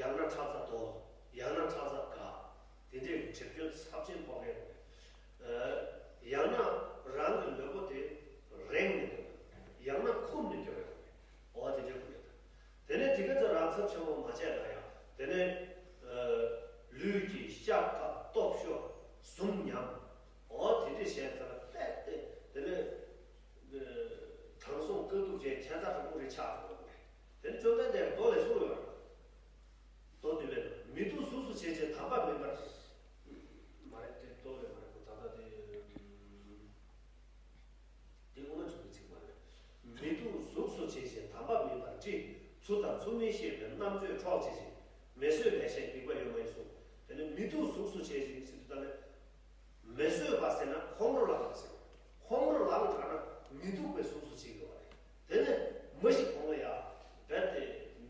ཡང་ན་ཁྲག་རྩ་དོ། ཡང་ན་ཁྲག་རྩ་འགག་དེ་འདྲའི་གྲིབ་སྐྱོན་ཚབས་ཆེན་ཕོག་གི་ཡོད་རེད། ཡང་ན་རང་གི་ལུས་པོ་དེ་རེངས་ནས་སྡོད། ཡང་ན་འཁུམས་ནས་སྡོད་ཡོད་རེད། འོ་དེ་འདྲའི་ཁུལ་རེད། དེ་ནས་དེ་ག་ཚོད་རང་ཚབས་ཆེན་པོ་མ་བྱས་ན་ཡང་དེ་ནས་ལུས་ཀྱི་ཤ་དཀར་སྟོབས་ཤོར། ཟུངས་ཉམས། འོ་དེ་འདྲའི་བྱས་ཙང་རྦད་དེ་དེ་ནས་དྲང་སྲོང་དཀའ་ཐུབ་ཅན་ཁྱད་མཚར་དྲག་པོ་རེ་ཆགས་འགྲོ་གི་རེད། དེ་ནི་བཅོམ་ལྡན་འདས་མདོ་ལས་གསུངས་ཡོད་རེད། མདོ་འདི་བས་མི་སྡུག་གཟུགས་སུ་བྱེད་ཅིང་དམ་པ་མིན་པར། མ་རེད་དེ་མདོ་ལས་མ་རེད་གོ་ད་ལྟ་དེ། དེ་དབུ་མ་འཇུག་པའི་ཚིག་མ་རེད། མི་སྡུག་གཟུགས་སུ་བྱེད་ཅིང་དམ་པ་མིན་པར་བཀྲི། ཚུལ་དང་ཚུལ་མིན་ཤེས་པའི་རྣམ་དཔྱོད་འཕྲོག་བྱེད་ཅིང་། མི་བཟོད་ལས་བྱེད་སྡིག་པ་ཡོད་མ་ཡིན་གསུངས། དེ་ནི་མི་སྡུག་གཟུགས་སུ་བྱེད་ཅིང་ཟེར་དུས་ད་ནི། མི་བཟོད་པ་ཟེར་ན་ཁོང་ཁྲོ་ལངས་པ་ཟེར། ཁོང་ཁྲོ་ལངས་དྲགས་ན་མི་སྡུག་པའི་གཟུགས་སུ་བྱེད་དགོས་པ་རེད། དེ་ནི་མི་ཞིག་གོང་ལ་ཡ་རྦད་དེ་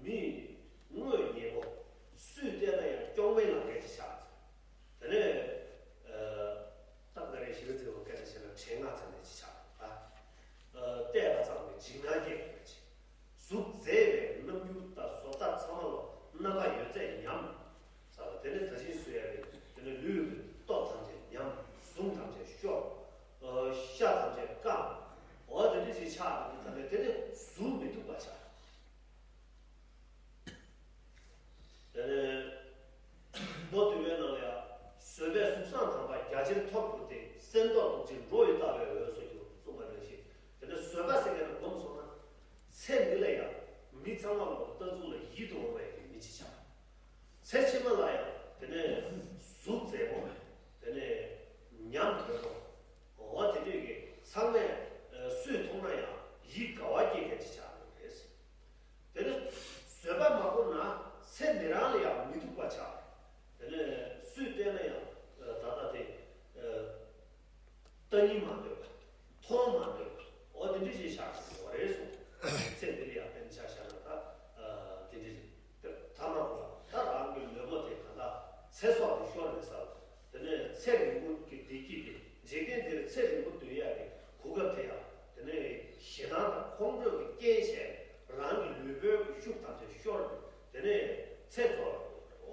མི་དངོས་ཉེ་པོ་སུས་བལྟས་ན་ཡང་སྐྱོ་མའི་ལང་ཀ་ཅིག་ཆགས། དེ་ནས་སྟག་ད་རེ་ཞིག་ཚེ་བ་སྐད་ཆ་བཤད་ན་དྲན་ངག་ཚ་ནས་ཅིག་ཆགས་ད། བལྟས་པ་ཙམ་གྱིས་འཇིགས་སྣང་སྐྱེ་དགོས་པ་ཅིག་གཟུགས་མཛེས་པའི་རྣམ་འགྱུར་དང་བཟོ་ལྟ་ཚང་མ་ལ་རྣམ་པ་ཡོད་ཚད་ཉམས། ས་ལ་དེ་ནས་ད་ཅིང་སུ་ཡ་རེད། དེ་ནས་ལུས་ཀྱི་སྟོབས་ཐམས་ཅད་ཉམས། ཟུངས་ཐམས་ཅད་ཤོར། ཤ་ཐམས་ཅད་སྐམ། འོ་དེ་འདྲ་ཞིག་ཆགས་པ་དེ་ད་ནས་དེ་ནས་གཟུགས་མི་སྡུག་པ་ཆགས། དེ་ནས་མདོ་འདི་བའི་ནང་ལ་ཡང་བཟོད་པས་གཟུགས་བཟང་དམ་པ་རྒྱ་ཆེར་ཐོབ་གྱུར་ཏེ། སེམས་རྟོག་སྡུག་ཅིང་འགྲོ་ཡི་ལྟ་བའི་འོས་སུ་གྱུར་གསུངས་པ་ནང་བཞིན། དེ་ནས་བཟོད་པ་ཟེར་མཁན་ནི་སྒོམ་སོང་ན། ཚེ་འདི་ལ་ཡང་མི་ཚང་མ་ལ་ལྟ་ཚུལ་ལ་ཡིད་དུ་འོང་བའི་མི་ཅིག་ཆགས། ཚེ་ཕྱི་མ་ལ་ཡང་དེ་ནས་གཟུགས་མཛེས་པོ། དེ་ནས་ཉམས་དོད་པོ། འོ་དེ་འདྲས་ཀྱི་ཚང་མས་སུས་མཐོང་ན་ཡང་ཡིད་དགའ་བ་སྐྱེ་མཁན་ཅིག་ཆགས་ཡོད་རེད། དེ་ནི་བཟོད་པ་མ་བསྒོམས་ན་ཚེ་འདི་རང་ལ་ཡང་མི་སྡུག་པ་ཆགས། དེ་ནས་སུས་བལྟས་ན་ཡང་ད་ལྟ་དེ་ལྟ་སྙིང་མ་འདོད་པ། མཐོང་མ་འདོད་པ། འོ་དེ་འདྲ་ཞིག་ཆགས་ཡོད་རེད་གསུངས། ཚེ་འདི་ལ་ཡང་དཔེར་ན་ཆ་བཞག་ན་ད་དེ་འདྲ་རེད། དེ་ཐ་མ་གོ་ལ་ད་རང་གི་ལུས་པོ་དེ་གང་ལྟར་ཚེ་སྲོག་དེ་ཤོར་ནས་ས་ལ། དེ་ནས་ཚེ་རིང་པོ་གི་བདེ་སྐྱིད་དེ་འཇིག་རྟེན་འདིར་ཚེ་རིང་པོ་སྡོད་ཡག་གི་གོ་སྐབས་དེ་ཡང་དེ་ནས་ཞེ་སྡང་དང་ཁོང་ཁྲོ་གི་རྐྱེན་བྱས་རང་གི་ལུས་པོའི་ཤུགས་ཐམས་ཅད་ཤོར་ནས་དེ་ནས་ཚེ་རྫོགས་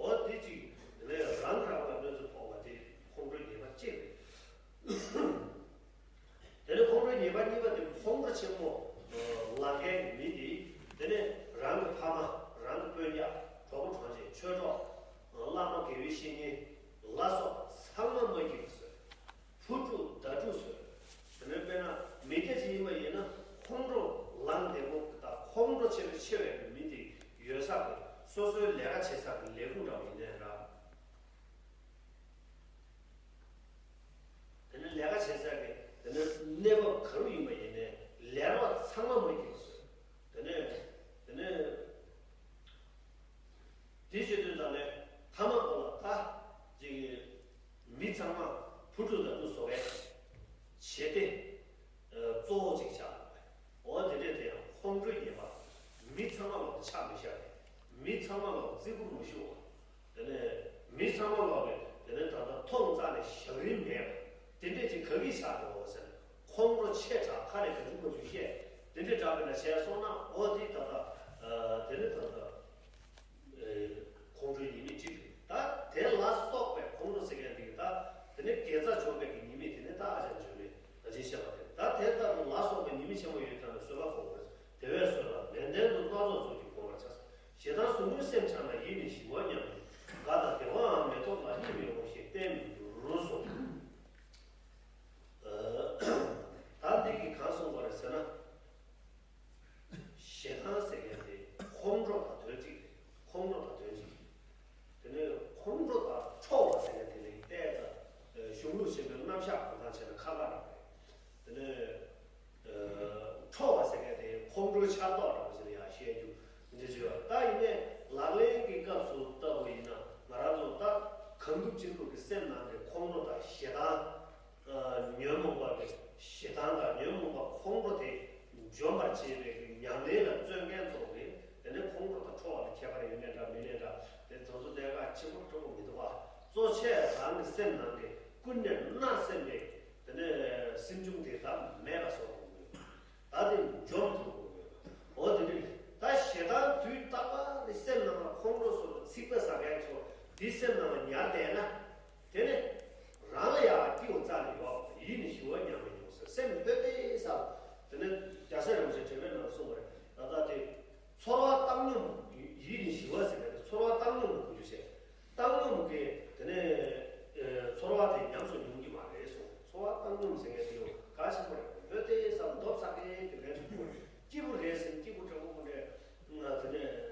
ཡོང་གི་རེད། འོ་དེ་གཅིག་དེ་ནས་རང་གི་རང་ལ་གནོད་འཚེ་ཕོག་པ་དེ་ཁོང་ཁྲོའི་ཉེས་པ་གཅིག་རེད། དེ་ནས་ཁོང་ཁྲོའི་ཉེས་པ་གཉིས་པ་དེ་ཁོང་ཁྲོ་ཆེན་པོ་ལངས་མཁན་གྱི་མི་དེ་དེ་ནས་རང་གི་ཕ་མ་རང་གི་སྤུན་ཀྱག་གྲོགས་པོ་གྲོགས་མཆེད་ཆོས་གྲོགས། བླ་མ་དགེ་བའི་བཤེས་གཉེན་ལ་སོགས་ཚང་མ་མ་སྐྱིད་པ་བཟོས། ཕུ་དཀྲུག་མདའ་དཀྲུག་བཟོས། དེ་ནས་དཔེར་ན་མི་སྐྱ་ཅིག་ཡིན་པ་ཡིན་ན་ཁོང་ཁྲོ་ལངས་བདེ་པོ་དང་ཁོང་ཁྲོ་ཆེ་བའི་ཆེ་བའི་མི་དེ་ཡོད་ས་གི་སོ་སོའི་ལས་ཀ་བྱེད་ས་གི་ལས་ཁུངས་འདྲ་བོ་ཡིན་ནའི་ར། དེ་ནས་ལས་ཀ་བྱེད་ས་གི་དེ་ནས་གནས་བབ་ག་རུ་ཡིན་པ་ཡིན་ནའི་ལས་རོགས་ཚང་མ་མ་སྐྱིད་པ་བཟོས། དེ་ནས་དེ་ནས། དེ་བྱེད་དུས་ད་ནས་ཐ་མ་གོ་ལ་ད་ཅིག་མི་ ཐུགས་སྤྲོ་དང་དུ་བཟོ་བའི་བྱེད་གཏེ་གཙོ་བོ་ཅིག་ཆགས་འདུག་པས། འོ་དེ་འདྲས་དེ་ཡང་ཁོང་ཁྲོའི་ཉེས་པ་མི་ཚང་མ་ལོག་ཆགས་མི་ཤར་བས། མི་ཚང་མ་ལོག་བརྩི་བཀུར་མི་ཞུ་བ། དེ་ནས་མི་ཚང་མ་ལོག་གི་དེ་ནས་ད་ལྟ་མཐོང་རྩ་ནས་ཞབས་རིམ་མེད་པ། དེ་འདྲས་ཅིག་ག་གིས་ཆགས་འདུག་ཟེར་ན། ཁོང་ཁྲོ་ཆེ་དྲགས་ཁ་ནས་ག་ཚོད་ག་ཚོད་བཤད། དེ་འདྲས་དྲགས་པས་ན་བྱས་སོང་ན། འོ་དེ་ད་ལྟ་དེ་ནས་ད་ལྟ། ཁོང་ཁྲོའི་ཉེས་དམིགས་གཅིག་རེད། ད་དེ་ལ་སོགས་པའི་ཁོང་ཁྲོ་ཟེར་མཁན་དེ་གི་ད་དེ་ནས་དགེ་རྩ་འཇོམས་པའི་གི་ཉེས་དམིགས་དེ་ནི་ད་ཨ་ཅག་འཇོམས་པའི་ད་ཅི་བཤད་པ་དེ། ད་དེ་ལྟ་བུ་ལ་སོགས་པའི་ཉེས་དམིགས་ཆེན་པོ་ཡོད་ཙང་ནས་གསོལ་བ་ཁོང་ཁྲོ་དེ་བས་གསོལ་བ་ནན་ཏན་དུ་སྣ་ཚོགས་ཚུལ་གྱིས་བསྒོམ་པར་བྱ། ཞེ་སྡང་ཟུག་རྔུའི་སེམས་འཆར་ན། ཡིད་ནི་ཞི་བ་ཉམས་ནས། དགའ་དང་བདེ་བའང་མི་ཐོབ་ལ། གཉིད་ནི་འོང་ཞིང་གཏན་མི་འགྱུར་གསུངས། ད་འདི་གིས་གང་གསུངས་པ་རེད་ཟེར་ན། ཞེ་སྡང་ཟེར་མཁན་དེ་ཁོང་ཁྲོ་དང་དོན་གཅིག་རེད། ཁོང་ཁྲོ་དང་དོན་གཅིག་དེ་ནས་ཁོང་ཁྲོ་དང་འཕྲོག་པ་ཟེར་མཁན་དེ་ལས་ཏོག་ཙམ་གཞུང་ལུགས་ཆེན་པོའི་རྣམ་གཞག་གང་གང་བྱས་ན་ཁག་ཁག་རེད། དེ་ནས་འཕྲོག་པ་ཟེར་མཁན་དེ་ཁོང་ཁྲོའི་ཆར་གཏོགས་འདྲ་པོ་ཞིག་ལ་ཡང་བཤད་རྒྱུ་འདི་བརྗོད་པ། ད་ཡིན་ནའི་ལག་ལེན་གྱི་སྐབས་སུ་ལྟ་བུ་ཡིན་ན། ང་རང་ཚོ་ད་གང་ཐུབ་ཅི་ཐུབ་ཀྱི་སེམས་ནང་གི་ཁོང་ཁྲོ་དང་ཞེ་སྡང་། ཉོན་མོངས་པ་གི་ཞེ་སྡང་དང་ཉོན་མོངས་པ་ཁོང་ཁྲོ་དེ་འཇོམས་པར་བྱེད་པའི་གི་ཉམས་ལེན་ལ་བརྩོན་མཁན་ཚོ་གི། དེ་ནས་ཁོང་ཁྲོ་དང་འཕྲོག་པ་ལ་ཁྱད་པར་ཡོད་ནའི་འདྲ་མེད་ནའི་འདྲ། དེ་དེ་ཚོ་གནད་འགག་ཆེན་པོ་ཆེན་པོ་མི་འདུག་པ། གཙོ་ཆེ་རང་གི་སེམས་ནང་གི་ཀུན་ནས་མནར་སེམས་པའི་དེ་ནས་སེམས་བྱུང་དེ་ལ་མེད་པ་བཟོ་དགོས། ད་དེ་འཇོམས་ཐུབ་དགོས། འོ་དེ་འདྲ་རེད། ད་ཞེ་སྡང་དུས་རྟག་པར་ནི་སེམས་ནང་ལ་ཁོང་ཁྲོ་བཟོ་ཚིག་པ་ཟ་མཁན་ཚོ་འདི་སེམས་ནང་ལ་ཉར་བསྡད་ན། དེ་ནས་རང་ལ་ཡང་སྐྱིད་པོ་རྩ་ནས་ཡོད་པ། ཡིད་ནི་ཞི་བ་ཉམས་ནས་ཡོང་ཟེར། སེམས་ལྷོད་དེ་ས། དེ་ནས་རྒྱལ་སྲས་རིན་པོ་ཆེ་འགྲེལ་པའི་ནང་གསུངས་པ་རེད། ད་ལྟ་དེ་ཚོར་བ་བཏང་སྙོམས། ཡིད་ནི་ཞི་བ་ཟེར་བ་དེ་ཚོར་བ་བཏང་སྙོམས་ལ་གོ་རྒྱུ་བྱས། བཏང་སྙོམས་ཀྱི་དེ་ནས་ཚོར་བ་དེ་ཉམས་སུ་མྱོང་གི་མ་རེད་གསུངས། ཚོར་བ་བཏང་སྙོམས་ཟེར་མཁན་དེ་ཡང་གལ་ཆེན་པོ་རེད། ལྷོད་དེ་ས། མདོ་ཟ་མཁན་དེ་ལས་སུ་སྐྱིད་པོ་རེད་ཟེར། སྐྱིད་པོ་དྲག་པོ་ཁོ་འདྲས་དེ་ནས།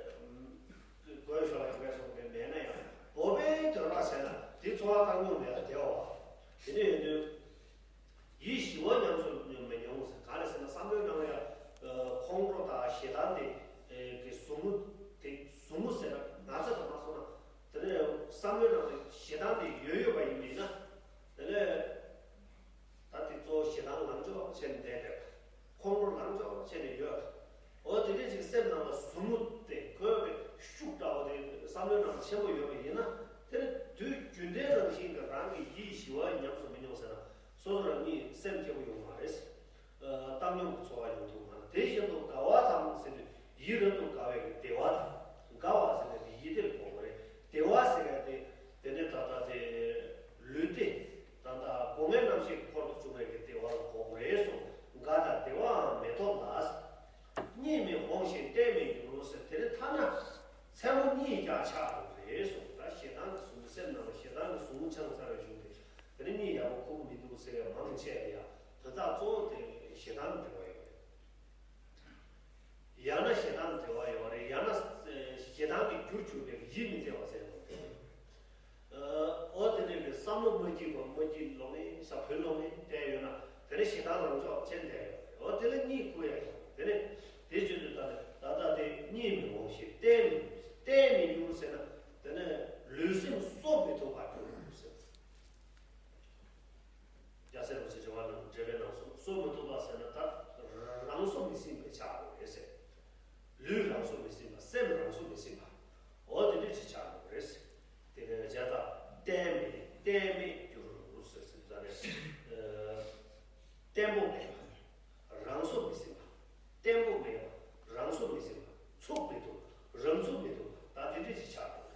དགོད་ཤོར་ཡོང་མཁན་སོགས་དེ་མེད་ན་ཡང་། བོད་པའི་དོན་ར་བྱས་ན་དེ་ཚོར་བ་བཏང་སྙོམས་མེད་ལ་བདེ་བ་བ། དེ་འདྲ་ཡིན་དུས་ཡིད་ཞི་བ་ཉམས་སུ་མི་མྱོང་ཟེར། ག་རེ་ཟེར་ན་བསམ་བློའི་ནང་ཡང་ཁོང་ཁྲོ་དང་ཞེ་སྡང་དེ་གི་ཟུག་རྔུ་དེ། ཟུག་རྔུ་ཟེར་ན་ན་ཚ་དང་མ་སོང་ན། དེ་ནས་བསམ་བློའི་ནང་དུ་ཞེ་སྡང་དེ་ཡོད་ཡོད་པ་ཡིན་མིན་ན། དེ་ནས། ད་དེ་གཙོ་བོ་ཞེ་སྡང་ལངས་ཕྱོགས་བྱས་ནས་བསྡད་པས། ཁོང་ཁྲོ་ལངས་ཕྱོགས་བྱས་ནས་ཡོད། འོ་དེ་འདྲས་ཅིག་སེམས་ནང་ལ་ཟུག་རྔུ་དེ་ཁོའི་གི་ཤུགས་འདྲ་བོ་དེ་བསམ་བློའི་ནང་ཆེན་པོ་ཡོད་པ་ཡིན་ན། དེ་ནི་དུས་རྒྱུན་ལྡན་རང་བཞིན་གྱི་རང་གི་ཡིད་ཞི་བ་ཉམས་སུ་མི་མྱོང་ཟེར་ན། སོ་སོ་རང་ཉིད་སེམས་སྐྱིད་པོ་ཡོང་མ་རེད། བཏང་སྙོམས་ཀྱི་ཚོར་བ་ཡོང་ཐུབ་མ་རེད། དེ་བཞིན་དུ་དགའ་བ་དང་ཟེར་དུས་ཡིད་རབ་ཏུ་དགའ་བའི་གི་བདེ་བ་དང་། དགའ་བ་ཟེར་ན་དེ་ཡིད་བདེ་ལ་གོ་དགོས་རེད། བདེ་བ་ཟེར་ན་དེ་དེ་ནི་ད་ལྟ་དེ་ལུས་བདེ། ད་ལྟ་སྒོ་ལྔའི་རྣམ་ཤེས་ཀྱི་འཁོར་དུ་བཅུག་པའི་གི་བདེ་བ་ལ་གོ་དགོས་རེད་གསུངས། དགའ་དང་བདེ་བའང་མི་ཐོབ་ལ། གཉིད་མི་འོང་ཞིང་གཏན་མི་འགྱུར་ཟེར། དེ་ནི་ཐ་ན་མཚན་མོ་གཉིད་ཀྱང་ཆག་འགྲོ་གི་རེད་གསུངས། ད་ཞེ་སྡང་གི་ཟུག་རྔུ་སེམས་ནང་ལ་ཞེ་སྡང་གི་ཟུག་རྔུ་འཆང་ཚར་བའི་གཞུག་དེ། དེ་ནི་གཉིད་ཡག་པོ་ཁུག་མི་འདུག་ཟེར་བའི་མང་ཆེ་བ་ཡང་དོན་དག་གཙོ་བོ་དེ་ཞེ་སྡང་དང་འབྲེལ་བ་ཡོད་རེད། ཡང་ན་ཞེ་སྡང་དང་འབྲེལ་བ་ཡོད་རེད། ཡང་ན་ཞེ་སྡང་གི་རྒྱུར་གྱུར་པའི་ཡིད་མི་བདེ་བ་ཟེར་བ་དེ་རེད། འོ་དེ་འདྲ་གི་བསམ་བློ་མ་སྐྱིད་པ། མ་སྐྱིད་ལོག་ནས་ས་བུན་ལོག་ནས་བསྡད་ཡོད་ན། དེ་ནས་ཞེ་སྡང་ལངས་ཕྱོགས་བྱས་བསྡད་ཡོད་རེད། འོ་དེ་ལ་གཉིད་ཁུག་ཡ་ཡོད་རེད། དེ་ནས་དེ་བརྗོད་དུས་ད་ནི་ད་ལྟ་དེ་གཉིད་མི་འོང་ཞིང་གཏན་མི་གཏན་མི་འགྱུར་ཟེར་ན། དེ་ནས་ལུས་སེམས་གསོ་མི་ཐུབ་པར་གྱུར་ཟེར། རྒྱལ་སྲས་རིན་པོ་ཆེ་འགྲེལ་པ་ནང་འགྲེལ་པའི་ནང་གསུངས། གསོ་མི་ཐུབ་པ་ཟེར་ན་ད་རང་གསོ་མི་ཟིན་པའི་ཆགས་དགོས་རེད་ཟེར། ལུས་རང་གསོ་མི་ཟིན་པ། སེམས་རང་གསོ་མི་ཟིན་པ། འོ་དེ་འདྲ་ཅིག་ཆགས་དགོས་རེད་ཟེར། དེ་ནས་བྱས་ཙང་གཏན་མེད་གཏན་མེད་འགྱུར་ཟེར་དུས་ད་ནས་བརྟན་པོ་མེད་པ། རང་གསོ་མི་ཟིན་པ། བརྟན་པོ་མེད་པ། རང་གསོ་མི་ཟིན་པ། ཚུགས་མི་ཐུབ་པ། རང་ཚུགས་མི་ཐུབ་པ། ད་དེ་འདྲ་ཅིག་ཆགས་དགོས།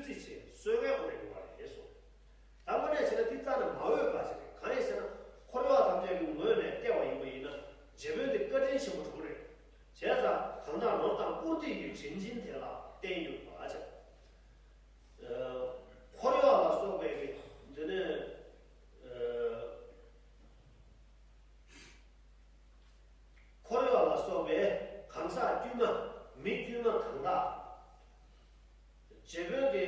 རྩིས་བྱས་གསོལ་ཁའི་སྒོ་ནས་ཡོང་བ་རེད་གསུངས། ད་དངོས་གནས་བྱས་ན་འདི་རྩ་ནས་མ་འོས་པ་ཞིག་རེད། གང་ཡིན་ཟེར་ན། འཁོར་གཡོག་ཐམས་ཅད་ཀྱི་ངོས་ནས་བལྟས་པ་ཡིན་པ་ཡིན་ན། རྗེ་དཔོན་འདི་བཀའ་དྲིན་ཆེན་པོ་དྲུག་རེད། བྱས་ཙང་གང་ལྟར་ནོར་དང་བཀུར་སྟི་ཡི་དྲིན་ཅན་དེ་ལ་བརྟེན་གྱུར་པ་བྱ། ཨ། འཁོར་གཡོག་ལ་སོགས་པའི་གི་འདི་ནི། ཨ། འཁོར་གཡོག་ལ་སོགས་པའི་གང་ཟག་དཀྱུས་མ། མི་དཀྱུས་མ་གང་དག་རྗེ་དཔོན་གྱི་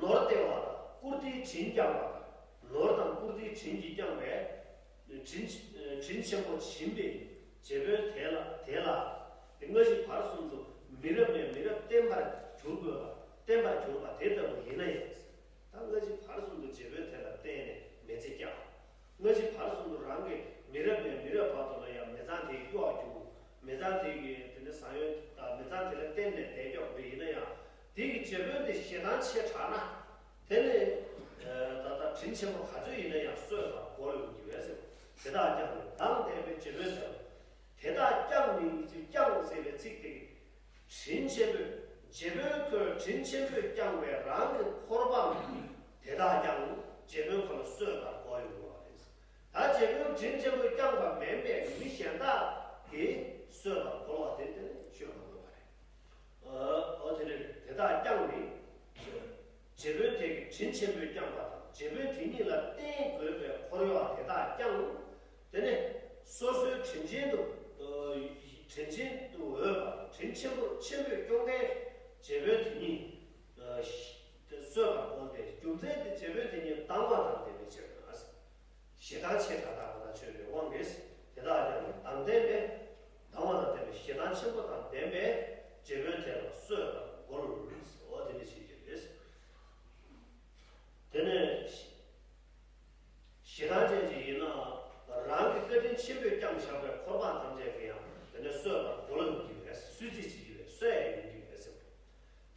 ནོར་སྟེར་བ་དང་བཀུར་སྟིའི་དྲིན་བསྐྱངས་པ་དང་། ནོར་དང་བཀུར་སྟིའི་དྲིན་གྱིས་བསྐྱངས་པའི་དྲིན། དྲིན་ཆེན་པོ་བྱིན་པའི་རྗེ་དཔོན་དེ་ལ། དེ་ལ། དེ་སྔ་ཕྱི་བར་གསུམ་དུ་མི་རབས་ནས་མི་རབས་བརྟན་པར་གྱུར་དགོས་པ། བརྟན་པར་གྱུར་པ་དེ་ལྟ་བུ་ཡིན་ན་ཡང་། ད་སྔ་ཕྱི་བར་གསུམ་དུ་རྗེ་དཔོན་དེ་ལ་བརྟེན་ནས་མི་ཚེ་བསྐྱངས། སྔ་ཕྱི་བར་གསུམ་དུ་རང་གི་མི་རབས་ནས་མི་རབས་བར་དུ་ལ་ཡང་མི་ཚང་དེའི་གཡོག་རྒྱུག་མི་ཚང་དེ་གི་དེ་ནི་བཟང་ཡོན་དང་མི་ཚང་དེ་ལ་བརྟེན་ནས་བསྡད་ཀྱོག་པ་ཡིན་ན་ཡང་། དེ་གི་རྗེ་དཔོན་དེ་ཞེ་སྡང་ཆེ་དྲགས་ན། དེ་ནི། ཨ། ད་ལྟ་དྲིན་ཆེན་པོ་ག་ཚོད་ཡིན་ན་ཡང་གསོད་པར་གོ་ཡོང་གི་ཡོད་ཟེར། དེ་དག་ཀྱང་ནི་སྡང་བསྡད་པའི་རྗེ་དཔོན་ཟེར། དེ་དག་ཀྱང་ནི་ཡིན་ཚུལ། ཀྱང་ཟེར་བའི་ཚིག་དེ་གི། དྲིན་ཆེན་པོས། རྗེ་དཔོན་ཁོས་དྲིན་ཆེན་པོས་བསྐྱངས་པའི་རང་གི་འཁོར་འབངས་དེ་དག་ཀྱང་རྗེ་དཔོན་ཁོ་ལ་གསོད་པར་གོ་ཡོང་བ་རེད། ད་རྗེ་དཔོན་དྲིན་ཆེན་པོས་བསྐྱངས་པ་མིན་པའི་མི་གཞན་དག་གིས་གསོད་པར་གོ་བ་དེ་དེ་ནི་ཤོད་མ་དགོས་པ་རེད། ཨ། འོ་དེ་ནི་དེ་དག་ཀྱང་ནི། རྗེ་དཔོན་དེ་གི་དྲིན་ཆེན་པོས་བསྐྱངས་པ་དང་། རྗེ་དཔོན་དེ་ཉིད་ལ་བརྟེན་དགོས་པའི་འཁོར་གཡོག་དེ་དག་ཀྱང་། དེ་ནི་སོ་སོའི་དྲིན་ཅན་དུ། ཨ། དྲིན་ཅན་དུ་འོས་པ་དང་། དྲིན་ཆེན་པོར་ཆེན་པོས་སྐྱོང་མཁན་རྗེ་དཔོན་དེ་ཉིད། ཨ། གསོད་པར་གོ་སྟེ། རྒྱུ་མཚན་དེ་རྗེ་དཔོན་དེ་ཉིད་སྡང་བ་དང་ལྡན་པའི་ཕྱིར་ན། ཞེ་སྡང་ཆེ་དྲགས་དག་པ་དང་ཆོས་པའི་དབང་གིས། དེ་དག་ཀྱང་ནི་སྡང་ལྡན་པས། སྡང་བ་དང་ལྡན་པའི་ཞེ་སྡང་ཆེན་པོ་དང་ལྡན་པས་རྗེ་དཔོན་དེ་ལ་གསོད་པར་རྒོལ། འོ་དེ་འདྲ་བྱེད་ཀྱི་རེད། དེ་ནས་ཞེ་སྡང་ཅན་ཅིག་ཡིན་ན། རང་གི་བཀའ་དྲིན་ཆེན་པོས་བསྐྱངས་བཞག་པའི་འཁོར་འབངས་ཐམས་ཅད་ཀྱིས་ཡང་དེ་ནས་གསོད་པར་རྒོལ་ཡོང་གི་རེད། གསོད་རྩིས་བྱེད་ཀྱི་རེད། གསོད་ཡ་ཡོང་གི་རེད་ཟེར།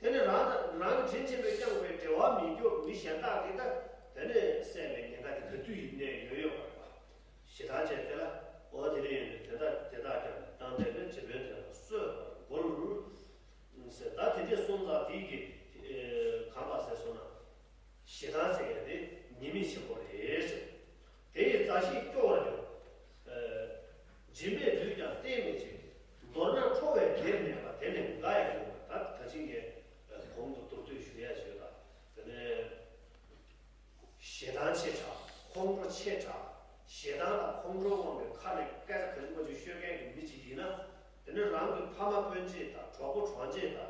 དེ་ནི་རང་དང་རང་གི་དྲིན་ཆེན་པོས་བསྐྱངས་པའི་འབྲེལ་བ་མི་སྐྱོབ་མི་གཞན་དག་གིས་ད་དེ་ནི་བསད་པའི་ཉེན་ཁ་དེ་ག་དུས་ཡིན་ནའི་ཡོད་ཡོད་པ་རེད་པ། ཞེ་སྡང་བྱས་དེ་ལ། འོ་དེ་འདྲ་ཡིན་དུས་དེ་དག་དེ་དག་ཀྱང་སྡང་ལྡན་པས་རྗེ་དཔོན་དེ་ལ་གསོད་པར་རྒོལ། ཟེར། ད་དེ་འདྲས་སོང་ཙང་དེ་གི་གང་པ་ཟེར་སོང་ན། ཞེ་སྡང་ཟེར་ཡ་དེ་ཉེས་དམིགས་ཆེན་པོ་རེད་ཟེར། དེ་ཡི་མཛའ་བཤེས་སྐྱོ་བར་འགྱུར། སྦྱིན་པས་བསྡུས་ཀྱང་བརྟན་མི་བྱེད། མདོར་ན་ཁྲོ་བའི་སྡེར་གནས་པ་དེ་ནི་འགའ་ཡང་ཡོད་པ། ད་ད་ཅི་ངས་གོང་དུ་མདོར་བསྡུས་ཞུ་ཡ་ཞུས་ལ། དེ་ནས་ཞེ་སྡང་ཆེ་དྲགས། ཁོང་ཁྲོ་ཆེ་དྲགས། ཞེ་སྡང་དང་ཁོང་ཁྲོའི་དབང་གིས་ཁ་ནས་སྐད་ཆ་ག་ཚོད་མ་ཚོད་ཤོད་མཁན་གྱི་མི་ཅིག་ཡིན་ན། དེ་ནས་རང་གི་ཕ་མ་སྤུན་མཆེད་དང་གྲོགས་པོ་གྲོགས་མཆེད་དང་།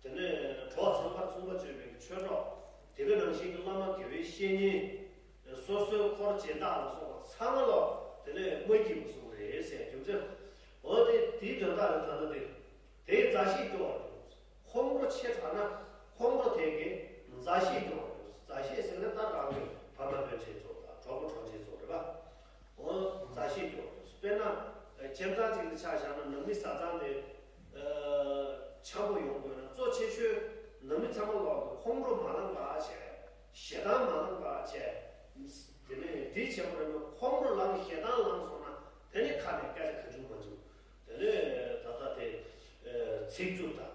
དེ་ནས་གྲོགས་ཚངས་པར་མཚུངས་པ་སྤྱོད་པའི་ཆོས་གྲོགས། དེ་ག་ནང་བཞིན་གྱི་བླ་མ་དགེ་བའི་བཤེས་གཉེན། སོ་སོའི་འཁོར་སྦྱིན་བདག་ལ་སོགས་པ་ཚང་མ་ལོ་དེ་ནས་མ་སྐྱིད་པ་བཟོ་གི་རེད་ཟེར་རྒྱུ་མཚན། འོ་དེ་དེའི་དོན་དག་ལ་ད་ལྟ་དེ་དེའི་མཛའ་བཤེས་སྐྱོ་བར་འགྱུར། ཁོང་ཁྲོ་ཆེ་དྲགས་ན་ཁོང་ཁྲོ་དེ་གའི་མཛའ་བཤེས་སྐྱོ་བར་འགྱུར། མཛའ་བཤེས་ཟེར་ན་ད་རང་གི་ཕ་མ་སྤུན་མཆེད་ཚོ་དང་གྲོགས་པོ་གྲོགས་མཆེད་ཚོ་རེད་པ། འོ་མཛའ་བཤེས་སྐྱོ་བར་འགྱུར། དཔེར་ན་ཁྱིམ་ཚང་གཅིག་ལ་ཆ་བཞག་ན་ནང་མི་བཟའ་ཚང་དེ་འཆམ་པོ་ཡོང་དགོས་ན་གཙོ་ཆེ་ཤོས་ནང་མི་ཚང་མ་ལོག་གི་ཁོང་ཁྲོ་མ་ལངས་པ་བྱས། ཞེ་སྡང་མ་ལངས་པ་བྱས། དེ་ནས་དེ་བྱས་པ་རེད་མོད། ཁོང་ཁྲོ་ལངས། ཞེ་སྡང་ལངས་སོང་ན་དེ་ནས་ཁ་ནས་སྐད་ཆ་གང་བྱུང་མ་བྱུང་། དེ་ནས་ད་ལྟ་དེ་ཚིག་རྩུབ་དང་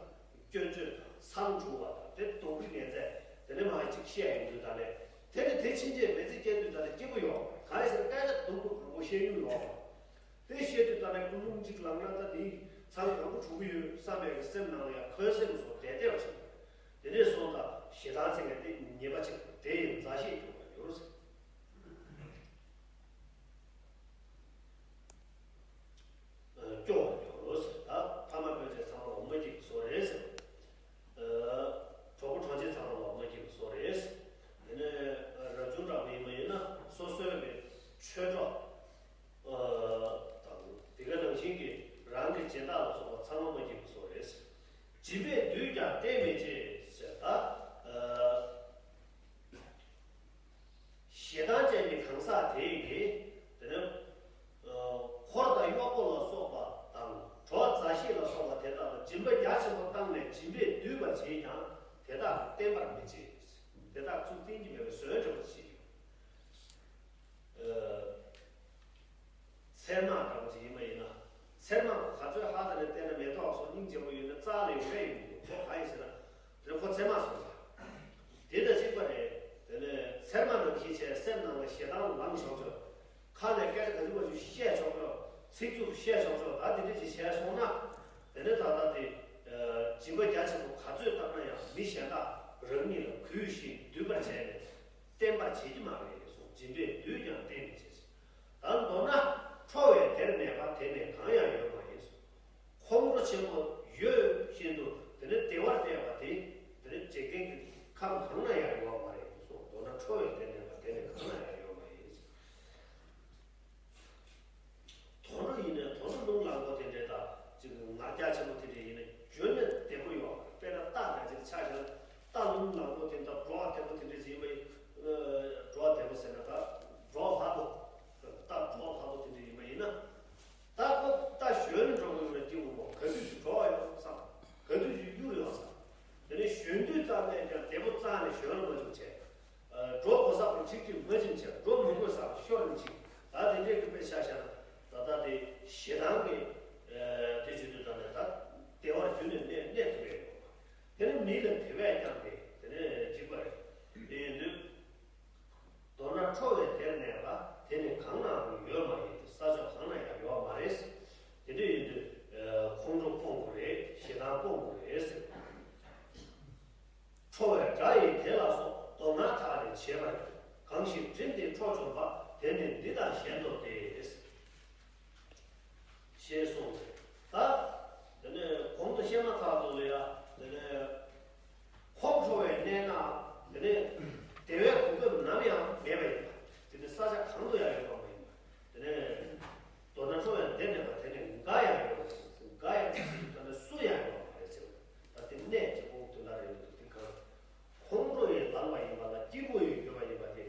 སྐྱོན་བརྗོད་དང་མཚང་འབྲུ་བ་དང་དེ་སྡུག་གི་ངན་ཚད་དེ་ནས་མ་གཅིག་བཤད་ཡོང་དུས། ད་ནས་དེ་ནས་དེ་ཕྱིན་ཆད་མི་ཚེ་སྐྱེལ་དུས་ད་ནས་སྐྱིད་པོ་ཡོང་། གང་ཡིན་ཟེར་ན་སྐད་ཆ་སྡུག་པོ་གང་པོ་བཤད་ཡུལ་ཡོང་། དེ་བཤད་དུས་ད་ནས་ཀུན་སློང་གཅིག་ལངས་ན་ད་དེ་མཚང་གང་པོ་འབྲུ་གི་ཡོད་བསམ་པའི་སེམས་ནང་ལ་ཡང་འཁོན་སེམས་བཟོ་བསྡད་བསྡད་པ་ཞིག་རེད། དེ་ནས་སོང་ཙང་ཞེ་སྡང་ཟེར་མཁན་དེ་ཉེས་པ་ཅིག་དེ་ཡི་མཛའ་བཤེས་སྐྱོ་བར་འགྱུར་ཟེར། སྐྱོ་བར་འགྱུར་ཟེར། ད་ཕ་མ་སྤུན་མཆེད་ཚང་མ་ལ་མ་སྐྱིད་པ་བཟོ་རེད་ཟེར། གྲོགས་པོ་གྲོགས་མཆེད་ཚང་མ་ལ་མ་སྐྱིད་པ་བཟོ་རེད་ཟེར། དེ་ནས་རབ་བྱུང་འདྲ་པོ་ཡིན་པ་ཡིན་ན་སོ་སོའི་གི་ཆོས་གྲོགས་དང་དེ་ག་ནང་བཞིན་གྱི་རང་གི་སྦྱིན་བདག་ལ་སོགས་པ་ཚང་མ་མ་སྐྱིད་པ་བཟོ་རེད་ཟེར། སྦྱིན་པས་བསྡུས་ཀྱང་བརྟན་མི་བྱེད་ཟེར། ད། ཞེ་སྡང་ཅན་གྱི་གང་ཟག་དེ་ཡིས་དེ་ནི། འཁོར་དང་གཡོག་པོ་ལ་སོགས་པ་དང་གྲོགས་མཛའ་བཤེས་ལ་སོགས་པ་དེ་དག་ལ་སྦྱིན་པ་རྒྱ་ཆེན་པོ་བཏང་ནས་སྦྱིན་པས་བསྡུས་པར་བྱས་ཀྱང་དེ་དག་གིས་བརྟན་པར་མི་བྱེད། དེ་དག་གཙུག་བརྟན་གྱི་མེད་པའི་ཟོལ་འདྲ་བོ་བྱེད་ཀྱི་ཡོད། ཚེར་མ་འདྲ་བོ་ཅིག་ཡིན་པ་ཡིན་ན། ཚེར་མ་ག་ཚོད་ཧ་ད་ནས་བལྟས་ན་མེ་ཏོག་སོགས་སྙིང་རྗེ་པོ་ཡོད་ན་རྩ་ལ་ཡོད་རེད་ཡོང་གི་འདུག་ཁོ་གང་ཡིན་ཟེར་ན། དེ་ཁོ་ཚེར་མ་སོང་ཙང་། དེ་ལྟ་ ཚིག་རྩུབ་བཤད་ཆོག་ཆོག་ད་དེ་འདྲ་ཅིག་བྱས་སོང་ན། དེ་ནས་ད་ལྟ་དེ་སྦྱིན་པ་རྒྱ་ཆེན་པོ་ག་ཚོད་བཏབ་ན་ཡང་མི་གཞན་དག་རང་ཉིད་ལ་གུས་ཤིང་འདུད་པར་བྱས་ནས་བརྟེན་པར་བྱེད་ཀྱི་མ་རེད་གསུངས། སྦྱིན་པས་འདུད་ཀྱང་བརྟེན་མི་བྱེད་ཟེར། ད་མདོར་ན་ཁྲོ་བས་དེར་གནས་པ་དེ་ནི་གང་ཡང་ཡོད་མ་ཡིན་གསུངས། ཁོང་ཁྲོ་ཆེན་པོ་ཡོད་བཞིན་དུ་དེ་ནི་བདེ་བར་གནས་པ་དེ་དེ་ནི་འཇིག་རྟེན་གྱི་ཁམས་གང་ན་ཡང་ཡོད་མ་རེད་གསུངས། མདོར་ན་ཁྲོ་བས་དེར་གནས་པ་དེ་ནི་གང་ན་ཡང་ཡོད་མ་ཡིན་གསུངས། དོན་དུ་ཡིན་ན་དོན་དུ་རླུང་ལངས་པོ་དེ་འདྲས་དང་ཅིག་ངར་རྒྱ་ཆེན་པོ་དེ་འདྲས་ཡིན་ན་རྒྱུན་ནས་བདེ་པོ་ཡོད་རེད། དཔེར་ན་རྟ་འདྲ་ཅིག་ཆ་བཞག་ན་རྟ་རླུང་ལངས་པོ་དེ་འདྲ་འགྲོ་བ་བདེ་པོ་དེ་འདྲས་ཡིན་པ་ཡིན། འགྲོ་བ་བདེ་པོ་ཟེར་ན་ད་འགྲོ་བ་ལྷག་པོ། རྟ་འགྲོ་བ་ལྷག་པོ་དེ་འདྲས་ཡིན་པ་ཡིན་ན། རྟ་ཁོ་རྟ་ཞོན་འགྲོ་གི་ཡོད་ན་སྐྱིད་པོ་མོ་ག་དུས་ཅིག་འགྲོ་བ་ཡོང་བསམ། ག་དུས་ཅིག་གཡུག་ཡོང་བསམ། དེ་ནས་ཞོན་དུས་ཙམ་ནས་ཀྱང་བདེ་པོ་རྩ་ནས་ཞོན་རུ་མ་བཅུག་བྱས། འགྲོ་དགོས་ས་པོ་ཁྲིག་ཁྲིག་མ་བྱིན་བྱས། འགྲོ་མི་དགོས་ས་པོ་ཤོར་རིན་ཅིག་ད་དེ་འདྲའི་གི་དཔེ་ཆ་བཞག་ན་ད་ལྟ་དེ་ཞེ་སྡང་གི་དེ་བྱེད་དུས་ཙམ་ནས་ད་བདེ་བར་རྒྱུན་ནས་གནས་གནས་ཐུབ་ཡས་ཡོད། དེ་ནི་མི་ལ་དེ་བས་ཀྱང་དེ་དེ་ནས་འཇིགས་པ་རེད། དེ་ཡིན་དུས། མདོར་ན་ཁྲོ་བས་དེར་གནས་པ་དེ་ནི་གང་ནའང་ཡོད་མ་ཡིན་ཏེ་ས་ཕྱོགས་གང་ན་ཡང་ཡོད་མ་རེད། དེ་འདྲ་ཡིན་དུས་ཁོང་ཁྲོ་སྤོང་དགོས་རེད། ཞེ་སྡང་སྤོང་དགོས་རེད་ཟེར། ཁྲོ་བའི་དགྲ་ཡིས་དེ་ལ་སོགས། སྡུག་བསྔལ་ཐག་ནི་བྱེད་པར་འགྱུར། གང་ཞིག་བསྒྲིམས་ཏེ་ཁྲོ་འཇོམས་པ། དེ་ནི་འདི་དང་གཞན་དུ་སྟེ། ཞེས་གསུངས། ད། དེ་ནས་གོང་དུ་བཤད་མ་ཐག་ཏུ་ལ་ཡ། དེ་ནས་ཁོང་ཁྲོ་བའི་གནས་ན། དེ་ནས་བདེ་བའི་གོ་སྐབས་ནམ་ཡང་མེད་པ་ཡིན་པ། དེ་ནས་ས་ཆ་གང་དུ་ཡང་ཡོད་པ་མ་ཡིན་པ། དེ་ནས་མདོར་ན་ཁྲོ་བའི་བདེ་མེད་པ་དེ་ནས་འགའ་ཡང་ཡོད་པ་མ་ཟད། འགའ་ཡང་མེད་པ་ནི་སུ་ཡང་ཡོད་པ་མ་རེད་ཟེར་བ། ད་དེ་གནས་གཅིག་པོ་དོན་དག་རེད་འདུག་དེ་གང་། ཁོང་ཁྲོ་ཡིས་ལངས་པ་ཡིན་པ་ལ་སྐྱིད་པོ་ཡིས་གྱུར་པ་ཡིན་པ་དེ།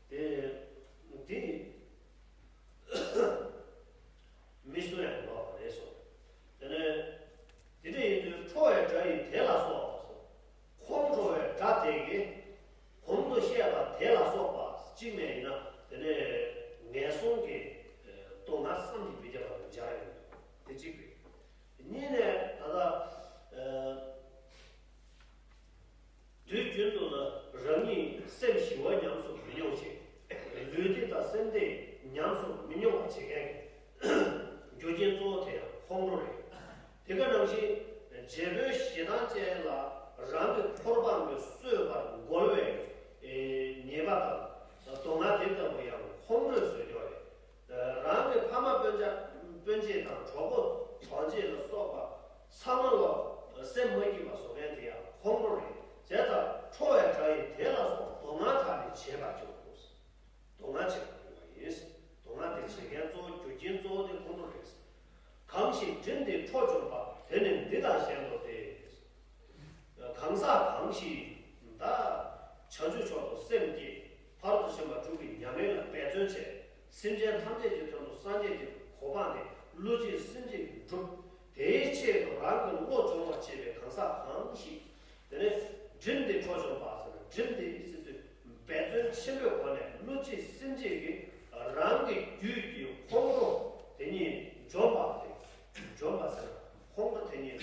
དེ། དེ། མི་སུ་ཡང་ཡོད་པ་རེད་སོ། དེ་ནས། དེ་འདྲ་ཡིན་དུས་ཁྲོ་བའི་དགྲ་ཡིས་དེ་ལ་སོགས་སོ། ཁོང་ཁྲོ་བའི་དགྲ་དེ་གིས། གོང་དུ་བཤད་པ་དེ་ལ་སོགས་པ་གཅིག་མེད་ཡིན་ན། དེ་ནས་ངན་སོང་གི་སྡུག་བསྔལ་བསམ་གྱིས་མི་ཁྱབ་པ་དང་སྦྱར་ཡོང་། དེ་གཅིག་རེད། གཉིས་ནས་ད་ལྟ། དུས་རྒྱུན་དུ་ལ་རང་ཉིད་སེམས་ཞི་བ་ཉམས་སུ་མི་མྱོང་ཞིང་། ལུས་འདི་དང་སེམས་འདི་ཉམས་སུ་མི་མྱོང་བ་བྱེད་མཁན་གྱི་རྒྱུ་རྐྱེན་གཙོ་བོ་དེ་ཡང་ཁོང་ཁྲོ་རེད། དེ་ག་ནང་བཞིན་རྗེ་བོའི་ཞེ་སྡང་ཅན་ལ་རང་གི་འཁོར་དཔང་གིས་གསོད་པར་རྒོལ་བའི་ཉེས་པ་དང་སྡུག་བསྔལ་དེ་ལྟ་བུ་ཡང་ཁོང་ཁྲོས་བཟོས་ཀྱང་རེད། རང་གི་ཕ་མ་སྤུན་ཆ་སྤུན་མཆེད་དང་གྲོགས་པོ་གྲོགས་མཆེད་ལ་སོགས་པ་ཚང་མ་ལ་སེམས་མ་སྐྱིད་པ་བཟོ་མཁན་དེ་ཡང་ཁོང་ཁྲོ་རེད། བྱས་ཙང་ཁྲོ་བའི་དགྲ་ཡིས་དེ་ལ་སོགས་སྡུག་བསྔལ་དག་ནི་བྱེད་པར་འགྱུར། སྡུག་བསྔལ་བྱེད་པར་འགྱུར་བ་ཡིན། སྡུག་བསྔལ་དེ་བྱེད་མཁན་གཙོ་བོ་རྒྱུ་རྐྱེན་གཙོ་བོ་དེ་ཁོང་ཁྲོ་རེད། གང་ཞིག་བསྒྲིམས་ཏེ་ཁྲོ་འཇོམས་པ། དེ་ནི་འདི་དང་གཞན་དུ་སྟེ། གང་ཟག་གང་ཞིག་ད་བྱང་ཆུབ་མཆོག་ཏུ་སེམས་བསྐྱེད། ཕར་དུ་ཕྱིན་པ་དྲུག་གི་ཉམས་ལེན་ལ་འབད་བརྩོན་བྱས། སེམས་ཅན་ཐམས་ཅད་ཀྱི་དོན་དུ་སངས་རྒྱས་ཀྱི་གོ་འཕང་དེ་བློ་གཅིག་སེམས་གཅིག་གིས་འགྲུབ། དེའི་ཆེད་དུ་རང་གི་བློ་སྦྱོང་བར་བྱེད་པའི་གང་ཟག་གང་ཞིག་དེ་ནས་བསྒྲིམས་ཏེ་ཁྲོ་འཇོམས་པ་ཟེར་ན། བསྒྲིམས་ཏེ་ཟེར་དུས་འབད་བརྩོན་ཆེན་པོའི་སྒོ་ནས་བློ་གཅིག་སེམས་གཅིག་གིས་རང་གི་རྒྱུད་ཀྱི་ཁོང་ཁྲོ་དེ་ཉིད་འཇོམས་པ་དེ། འཇོམས་པ་ཟེར་ན་ཁོང་ཁྲོ་དེ་ཉིད་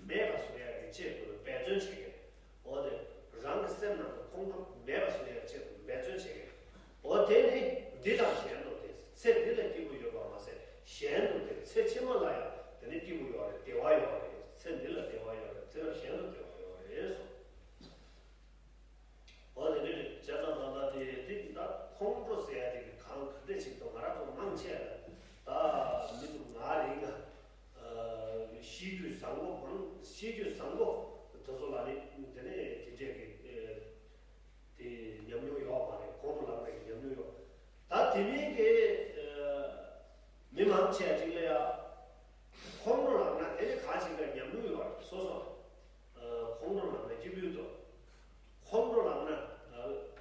མེད་པ་བཟོ་ཡག་གི་ཆེད་དུ་འབད་བརྩོན་བྱེད་མཁན། འོ་དེ་རང་གི་སེམས་ནང་དུ་ཁོང་ཁྲོ་མེད་པ་བཟོ་ཡག་ཆེད་དུ་འབད་བརྩོན་བྱེད་མཁན། འོ་དེ་ནི་འདི་དང་གཞན་དུ་སྟེ། ཚེ་འདི་ལ་སྐྱིད་པོ་ཡོད་པ་མ་ཟད་གཞན་དུ་སྟེ། ཚེ་ཕྱི་མ་ལ་ཡང་དེ་ནི་སྐྱིད་པོ་ཡོད་རེད། བདེ་བ་ཡོད་རེད། ཚེ་འདི་ལ་བདེ་བ་ཡོད་རེད། ཚེ་རབས་གཞན་དུ་བདེ་བ་ཡོད་རེད་གསུངས། འོ་དེ་འདྲ་རེད། བྱས་ཙང་ད་ལྟ་དེ་དེ་ད་ཁོང་ཁྲོ་ཟེར་ཡ་དེ་གི་གང་ག་འདྲ་ཞིག་འདུག་ང་རང་ཚོ་མང་ཆེ་ལ་ད་མི་ཚོ་ང་རེད་ང་། ཤེས་རྒྱུད་བཟང་པོ་མང་། ཤེས་རྒྱུད་བཟང་པོ་དེ་ཚོ་ལ་ནི་དེ་ནས་དེ་འདྲས་ཀྱི་དེ་ཉམས་མྱོང་ཡོད་མ་རེད། ཁོང་ཁྲོ་ལངས་པའི་ཉམས་མྱོང་ཡོད། ད་དེ་མིན་གྱི་མི་མང་ཆེ་ཅིག་ལ་ཡ་ཁོང་ཁྲོ་ལངས་ན་དེ་ནི་གང་ཞིག་ལ་ཉམས་མྱོང་ཡོད་རེད། སོ་སོ་ཁོང་ཁྲོ་ལངས་ན་སྐྱིད་པོ་འདུག་ཁོང་ཁྲོ་ལངས་ན་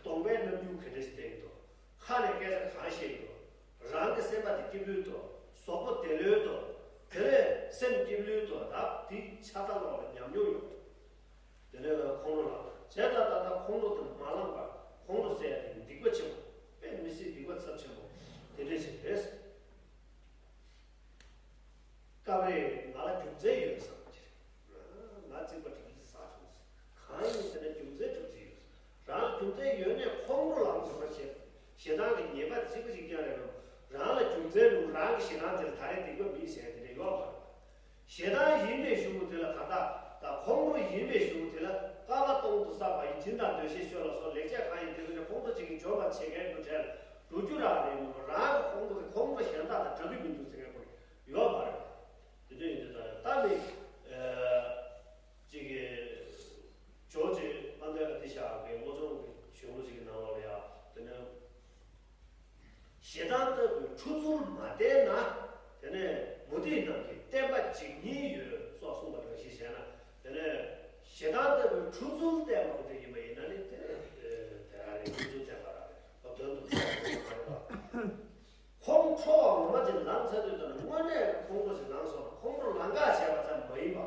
གདོང་པའི་རྣམ་འགྱུར་ག་འདྲ་ཞིག་བསྟན་གྱི་འདུག་ཁ་ནས་སྐད་ཆ་གང་བཤད་ཀྱི་འདུག་རང་གི་སེམས་པ་དེ་སྐྱིད་པོ་འདུག་གཟུགས་པོ་བདེ་ལོས་འདུག་དེ་ལས་སེམས་སྐྱིད་ལོས་འདུག་ད་དེ་ཆ་ཚང་ལོག་ལ་ཉམས་མྱོང་ཡོད། དེ་ནས་ཁོང་ཁྲོ་ལངས་བྱས་ད་ད་ལྟ་ཁོང་ཁྲོ་དེ་མ་ལངས་པར་ཁོང་ཁྲོ་ཟེར་ཡ་དེ་སྡིག་པ་ཆེན་པོ། དཔེ་མི་སྲིད་སྡིག་པ་ཚབས་ཆེན་པོ་དེ་འདྲ་ཞིག་རེད། སྐབས་རེ་ང་ལ་རྒྱུ་མཚན་ཡོད་བསམ་གྱི་རེད། ང་རྩིག་པ་གྲུ་བཞི་ཟགས་བྱུང་ཟེར། གང་ཡིན་ཟེར་ན་རྒྱུ་མཚན་གྲུ་བཞི་ཡོད་ཟེར། རང་ལ་རྒྱུ་མཚན་ཡོད་ནས་ཁོང་ཁྲོ་ལངས་ཟེར་བ་བྱས། ཞེ་སྡང་གི་ཉེས་པ་གཅིག་པ་གཅིག་རྐྱང་རེད་རུང་། རང་ལ་རྒྱུ་མཚན་རུང་རང་གི་ཞེ་སྡང་དེར་ད་རེས་སྡིག་པ་ ཞེ་སྡང་ཡིན་པའི་གཞུང་དེ་ལ་གང་ལྟར་དང་ཁོང་ཁྲོ་ཡིན་པའི་གཞུང་དེ་ལ་བསྐལ་པ་སྟོང་དུ་བསགས་པ་ཡི་སྦྱིན་དང་འདོད་ཤེས་ཆོས་ལ་སོགས་ལེགས་སྤྱད་གང་ཡིན་དེ་ཚོ་ནི་ཁོང་ཁྲོ་ཅན་གྱིས་འཇོམས་པར་བྱེད་མཁན་དུ་བྲལ་འགྲོ་རྒྱུ་རང་རེད་མི་འདུག་རང་གི་ཁོང་ཁྲོ་དེ་ཁོང་ཁྲོ་གཞན་དག་དང་འདྲ་གི་མི་འདུག་ཟེར་མཁན་ཁོ་ཡོད་མ་རེད། དེ་འདྲ་ཡིན་དུས་ད་ལྟ་ནི་ཅིག་གི་ཇོ་ཇེ་པཎྜི་ཏ་ཏི་ཤ་གི་བློ་སྦྱོང་གི་གཞུང་ལུགས་ཅིག་གི་ནང་ལོགས་ལ་ཡང་དེ་ནི། ཞེ་སྡང་ལྟ་བུའི་འཁྲུལ་ཚུལ་མ་བསྟན་ན། དེ་ནས་མུ་སྟེགས་རྣམས་ཀྱིས་བསྟན་པ་འཇིག་ཉེན་ཡོད་སོགས་གསུངས་པ་འདྲ་ཞིག་བྱས་ན། དེ་ནས་ཞེ་སྡང་ལྟ་བུའི་འཁྲུལ་ཚུལ་བསྟན་པ་དེ་ཡིན་པ་ཡིན་ན་ནི་དེ་ནས་དེ་རང་རེད། འཁྲུལ་ཚུལ་བསྟན་པ་རང་རེད། དོན་དུ་གསལ་པོ་མ་རེད་པ། ཁོང་ཁྲོ་བ་ངོ་མ་ཅིག་ལངས་ཚར་དུས་ད་ནི་དངོས་གནས་ཁོང་ཁྲོ་ཞིག་ལངས་སོང་ན་ཁོང་ཁྲོ་ལངས་ག་བྱས་པ་ཙམ་མ་ཡིན་པ།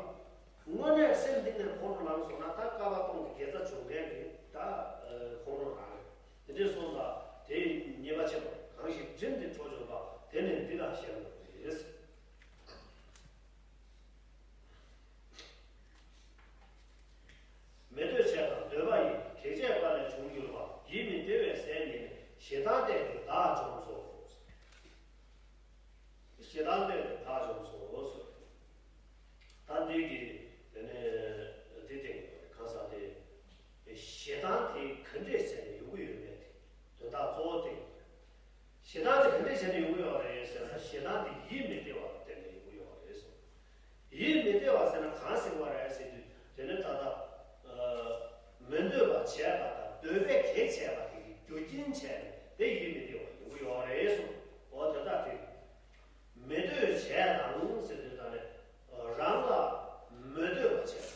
དངོས་གནས་སེམས་གཏིང་ནས་ཁོང་ཁྲོ་ལངས་སོང་ན་ད་བསྐལ་པ་སྟོང་གི་དགེ་རྩ་བྱུང་མཁན་གྱི་ད་ཁོང་ཁྲོ་རང་རེད། དེ་འདྲའི་སོང་ཙང་དེའི་ཉེས་པ་ཆེན་པོ་གང་ཞིག་བསྒྲིམས་ཏེ་འཕྲོ་བཅོམ་པ་དེ་ནི་འདི་དང་གཞན་དུ་རེད། མི་འདོད་བྱས་དང་འདོད་པ་ཡིས་གེགས་བྱས་པ་ལས་བྱུང་གྱུར་པ་ཡིད་མི་བདེ་བའི་ཟས་ཉིད་ནི་ཞེ་སྡང་ལྟས་ཀྱི་བདག་འཇོམས་སོ། ཞེ་སྡང་ལྟས་ཀྱི་བདག་འཇོམས་སོ། ད་འདི་གི་དེ་ནས་འདི་སྟེང་གི་གང་ཟག་དེ་ཞེ་སྡང་དེ་ག་འདྲས་བྱས་ནས་ཡོང་གི་ཡོད་མེད་དེ་དོན་དག་གཙོ་བོ་སྟེང་གི་རེད། ཞེ་སྡང་དེ་ག་འདྲས་བྱས་ནས་ཡོང་གི་ཡོད་རེད་ཟེར་ན། ཞེ་སྡང་དེ་ཡིད་མི་བདེ་བ་ལ་བརྟེན་ནས་ཡོང་གི་ཡོད་རེད་གསུངས། ཡིད་མི་བདེ་བ་ཟེར་ན་གང་ཟེར་བ་རེད་ཟེར་དུས་དེ་ནི་ད་ལྟ་མི་འདོད་པ་བྱས་པ་དང་འདོད་པས་གེགས་བྱས་པ་དེ་གི་རྒྱུ་རྐྱེན་བྱས་ནས་དེ་ཡིད་མི་བདེ་བ་ཡོང་གི་ཡོད་རེད་གསུངས། འོ་དེ་དག་དེ་མི་འདོད་བྱས་དང་ཟེར་དུས་ད་ནི་རང་ལ་མི་འདོད་པ་བྱས།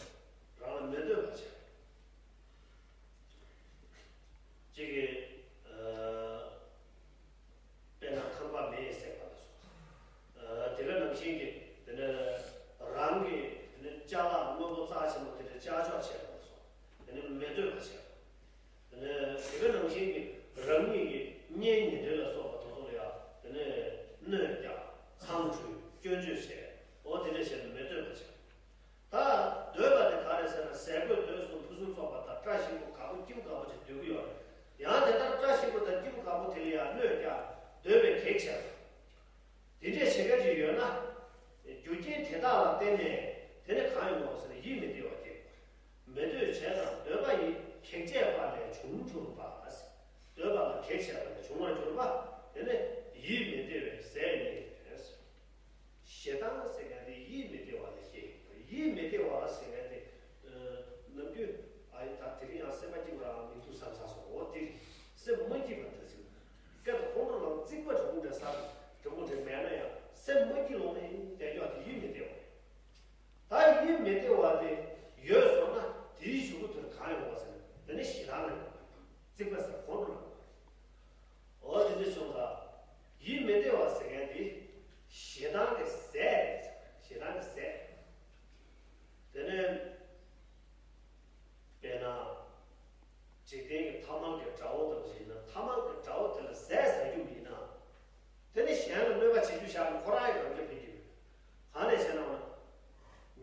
རང་ལ་མི་འདོད་པ་བྱས། གཅིག་གིས་ཨ་དཔེར་ན་ཁང་པ་མེ་ཡིས་བསྲེགས་པ་ལ་སོགས། ཨ་དེ་ག་ནང་བཞིན་གྱི་དེ་ནས་རང་གི་དེ་ནས་ཅ་ལག་དངོས་པོ་རྩ་ཆེན་པོ་དེ་འདྲ་ཅག་ཅོག་བྱས་པ་ལ་སོགས། དེ་ནས་མི་འདོད་པ་བྱས་པ། དེ་ནས་དེ་ག་ནང་བཞིན་གྱི་རང་ཉིད་ཀྱི་གཉེན་ཉེ་འབྲེལ་ལ་སོགས་པ་དེ་ཚོ་ལ་ཡང་དེ་ནས་གནོད་བསྐྱལ། མཚང་འདྲུ། སྐྱོན་བརྗོད་བྱས། འོ་དེ་འདྲ་བྱས་ནས་མི་འདོད་པ་བྱས། ད་འདོད་པ་དེ་ག་རེ་ཟེར་ན། ཟས་གོས་སྡོད་གསུམ་ཕུན་སུམ་ཚོགས་པ་དང་བཀྲ་ཤིས་པོ་དགའ་པོ་སྐྱིད་པོ་དགའ་པོ་ཅིག་འདོད་ཀྱི་ཡོད་རེད། ཡང་དེ་ལྟར་བཀྲ་ཤིས་པོ་དང་སྐྱིད་པོ་དགའ་པོ་དེ་ལ་ཡང་གནོད་བསྐྱལ། འདོད་པའི་གེགས་བྱས། དེ་འདྲས་བྱེད་མཁན་ཅིག་ཡོད་ན། རྒྱུ་རྐྱེན་དེ་དག་ལ་བརྟེན་ནས་དེ་ནི་གང་ཡོང་ངོ་ཟེར་ན་ཡིད་མི་བདེ་བ་སྐྱེ་དགོས། མི་འདོད་བྱས་དང་འདོད་པ་ཡིས་གེགས་བྱས་པ་ལས་བྱུང་གྱུར་པ། འདོད་པ་ལ་གེགས་བྱས་པ་ལས་བྱུང་བར་གྱུར་པ་དེ་ནི་ཡིད་མི་བདེ་བའི་ཟས་ཉིད་ཡིན། ཞེ་སྡང་ཟེར་མཁན་དེ་ཡིད་མི་བདེ་བ་ལ་སྐྱེ་ཡོད། ཡིད་མི་བདེ་བ་ཟེར་མཁན་དེ་ནམ་རྒྱུན་ཨ་ཡི་ད་དེ་རིང་ཡང་སེམས་པ་སྐྱིད་པ་རང་མི་འདུག་བསམ་ས་སོང་། འོ་དེ་རེད། སེམས་མ་སྐྱིད་པ་དེ་ཟེར། སྐད་དུ་ཁོང་ཁྲོ་ལངས། རྩིག་པ་འདྲ་པོ་འདྲ་ཟ་འདྲ་པོ་འདྲ་མེད་ན་ཡང་སེམས་མ་སྐྱིད་ལོང་ནས་བསྡད་ཀྱོག་དེ་ཡིད་མི་བདེ་བ་རེད། ད་ཡིད་མི་བདེ་བ་དེ་ཡོད་སོང་ན་དེའི་གཞུག་གུ་དེར་གང་ཡོང་བ་ཟེར་ན་དེ་ནི་ཞེ་སྡང་ལ་ཡོང་བ་རེད། རྩིག་པ་ཟེར་ཁོང་ཁྲོ་ལངས་པ་རེད། འོ་དེ་འདྲ་སོང་ཙང་ཡིད་མི་བདེ་བ་ཟེར་མཁན་དེ་ཞེ་སྡང་གི་ཟས་རེད། ཞེ་སྡང་གི་ཟས། དེ་ནས་དཔེར་ན་འཇིག་རྟེན་གྱི་ཐ་མལ་གྱི་དགྲ་བོ་དང་བཞིན་ན། ཐ་མལ་གྱི་དགྲ་བོ་དེ་ལ་ཟས་ཟ་རྒྱུ་མིན་ན། དེ་ནི་གཞན་ལ་གནོད་པ་བྱེད་རྒྱུ་བཞག་ན་ཁོ་རང་ཡང་རང་རྒྱུ་ཕན་གྱི་མེད། གང་ལས་ཟེར་ན།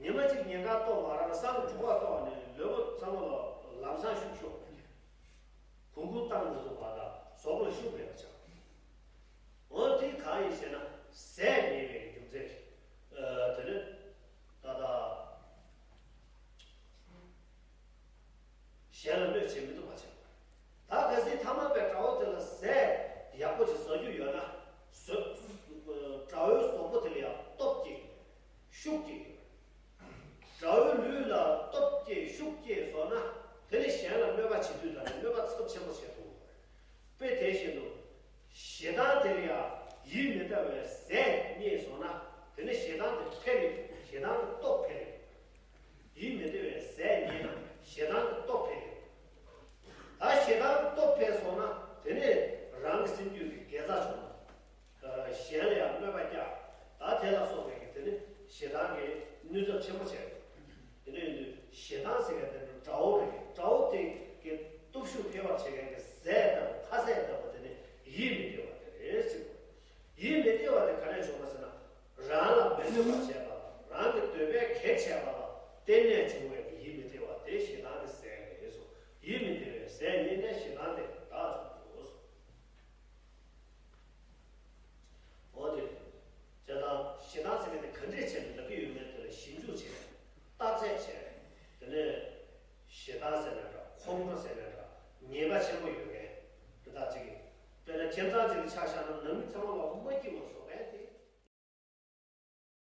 ཉི་མ་གཅིག་ཉིན་གང་ལྟོགས་མ་རག་ན་སང་དྲོ་བ་ལྟོགས་ནས་ལུས་པོ་ཚང་མ་ལ་ལམ་སང་ཤུགས་ཤོར་བ་རེད། གུང་གུང་བཏང་མི་ཐུབ་པ་དང་གཟུགས་པོ་ལ་ཤུགས་མེད་པ་ཆགས། འོ་དེ་གང་ཡིན་ཟེར་ན་ཟས་མེད་པའི་རྒྱུ་མཚན་རེད། ཨ་དེ་ནི་ད་ལྟ་གཞན་ལ་གནོད་བྱེད་མི་ཐུབ་པ་བྱས། ད་གལ་སྲིད་ཐ་མལ་པའི་དགྲ་བོ་དེ་ལ་ཟས་ཡག་པོ་ཅིག་ཟ་རྒྱུ་ཡོད་ན། ཟོ་དགྲ་བོའི་གཟུགས་པོ་དེ་ལ་ཡང་སྟོབས་སྐྱེ་གི་ཡོད་རེད། ཤུགས་སྐྱེ་གི་ཡོད་རེད། དགྲ་བོའི་ལུས་ལ་སྟོབས་སྐྱེ་ཤུགས་སྐྱེ་སོང་ན་དེ་ནི་གཞན་ལ་གནོད་པ་བྱེད་དུས་ད་ནི་གནོད་པ་ཚབས་ཆེན་པོ་བྱེད་ཐུབ་ཀྱི་ཡོད་རེད། དཔེ་དེ་བཞིན་དུ། ཞེ་སྡང་དེ་ལ་ཡང་ཡིད་མི་བདེ་བའི་ཟས་རྙེད་སོང་ན་དེ་ནི་ཞེ་སྡང་དེ་འཕེལ་ལེ། ཞེ་སྡང་གི་སྟོབས་འཕེལ་ལེ། ཡིད་མི་བདེ་བའི་ཟས་རྙེད་ན་ཞེ་སྡང་གི་སྟོབས་འཕེལ་ལེ། ད་ཞེ་སྡང་གི་སྟོབས་འཕེལ་སོང་ན་དེ་ནི་རང་གི་སེམས་རྒྱུད་ཀྱི་དགེ་རྩ་བྱུང་། གཞན་ལ་ཡང་གནོད་པ་བསྐྱལ། ད་དེ་ལ་སོགས་པའི་གི་དེ་ནི་ཞེ་སྡང་གི་ནུས་ཚབས་ཆེན་པོ་བྱས། དེ་འདྲ་ཡིན་དུས་ཞེ་སྡང་ཟེར་མཁན་དེ་ནི་དགྲ་བོ་རེད། དགྲ་བོ་དེ་གི་སྟོབས་ཤུགས་འཕེལ་བར་བྱེད་མཁན་གྱི་ཟས་ལྟ་བུ་ཁ་ཟས་ལྟ་བུ་དེ་ནི་ཡིད་མི་བདེ་བ་དེ་རེད་ཟེར། ཡིད་མི་བདེ་བ་དེ་ག་ནས་བྱུང་བ་ཟེར་ན། རང་ལ་མི་འདོད་པ་བྱས་པ་དང་རང་གི་འདོད་པས་གེགས་བྱས་པ་ལ་བརྟེན་ནས་བྱུང་བའི་ཡིད་མི་བདེ་བ་དེ་ཞེ་སྡང་གི་ཟས་རེད་གསུངས། ཡིད་མི་བདེ་བའི་ཟས་རྙེད་ནས་ཞེ་སྡང་དེ་བདག་འཇོམས་སོ། འོ་དེ། བྱས་ཙང་ཞེ་སྡང་ཟེར་མཁན་དེ་ག་འདྲས་བྱས་ནས་ལབ་ཀྱི་ཡོད་མེད་དེ་ལ་ ད་ཟེར་ན་འདྲ། ཁོང་ཁྲོ་ཟེར་ན་འདྲ། ཉེས་པ་ཆེན་པོ་ཡོད་མཁན་དེ་དག་ཅིག་གིས། དཔེར་ན་ཁྱིམ་ཚང་ཅིག་ལ་ཆ་བཞག་ན་ནང་མི་ཚང་མ་ལ་མ་སྐྱིད་པ་བཟོ་མཁན་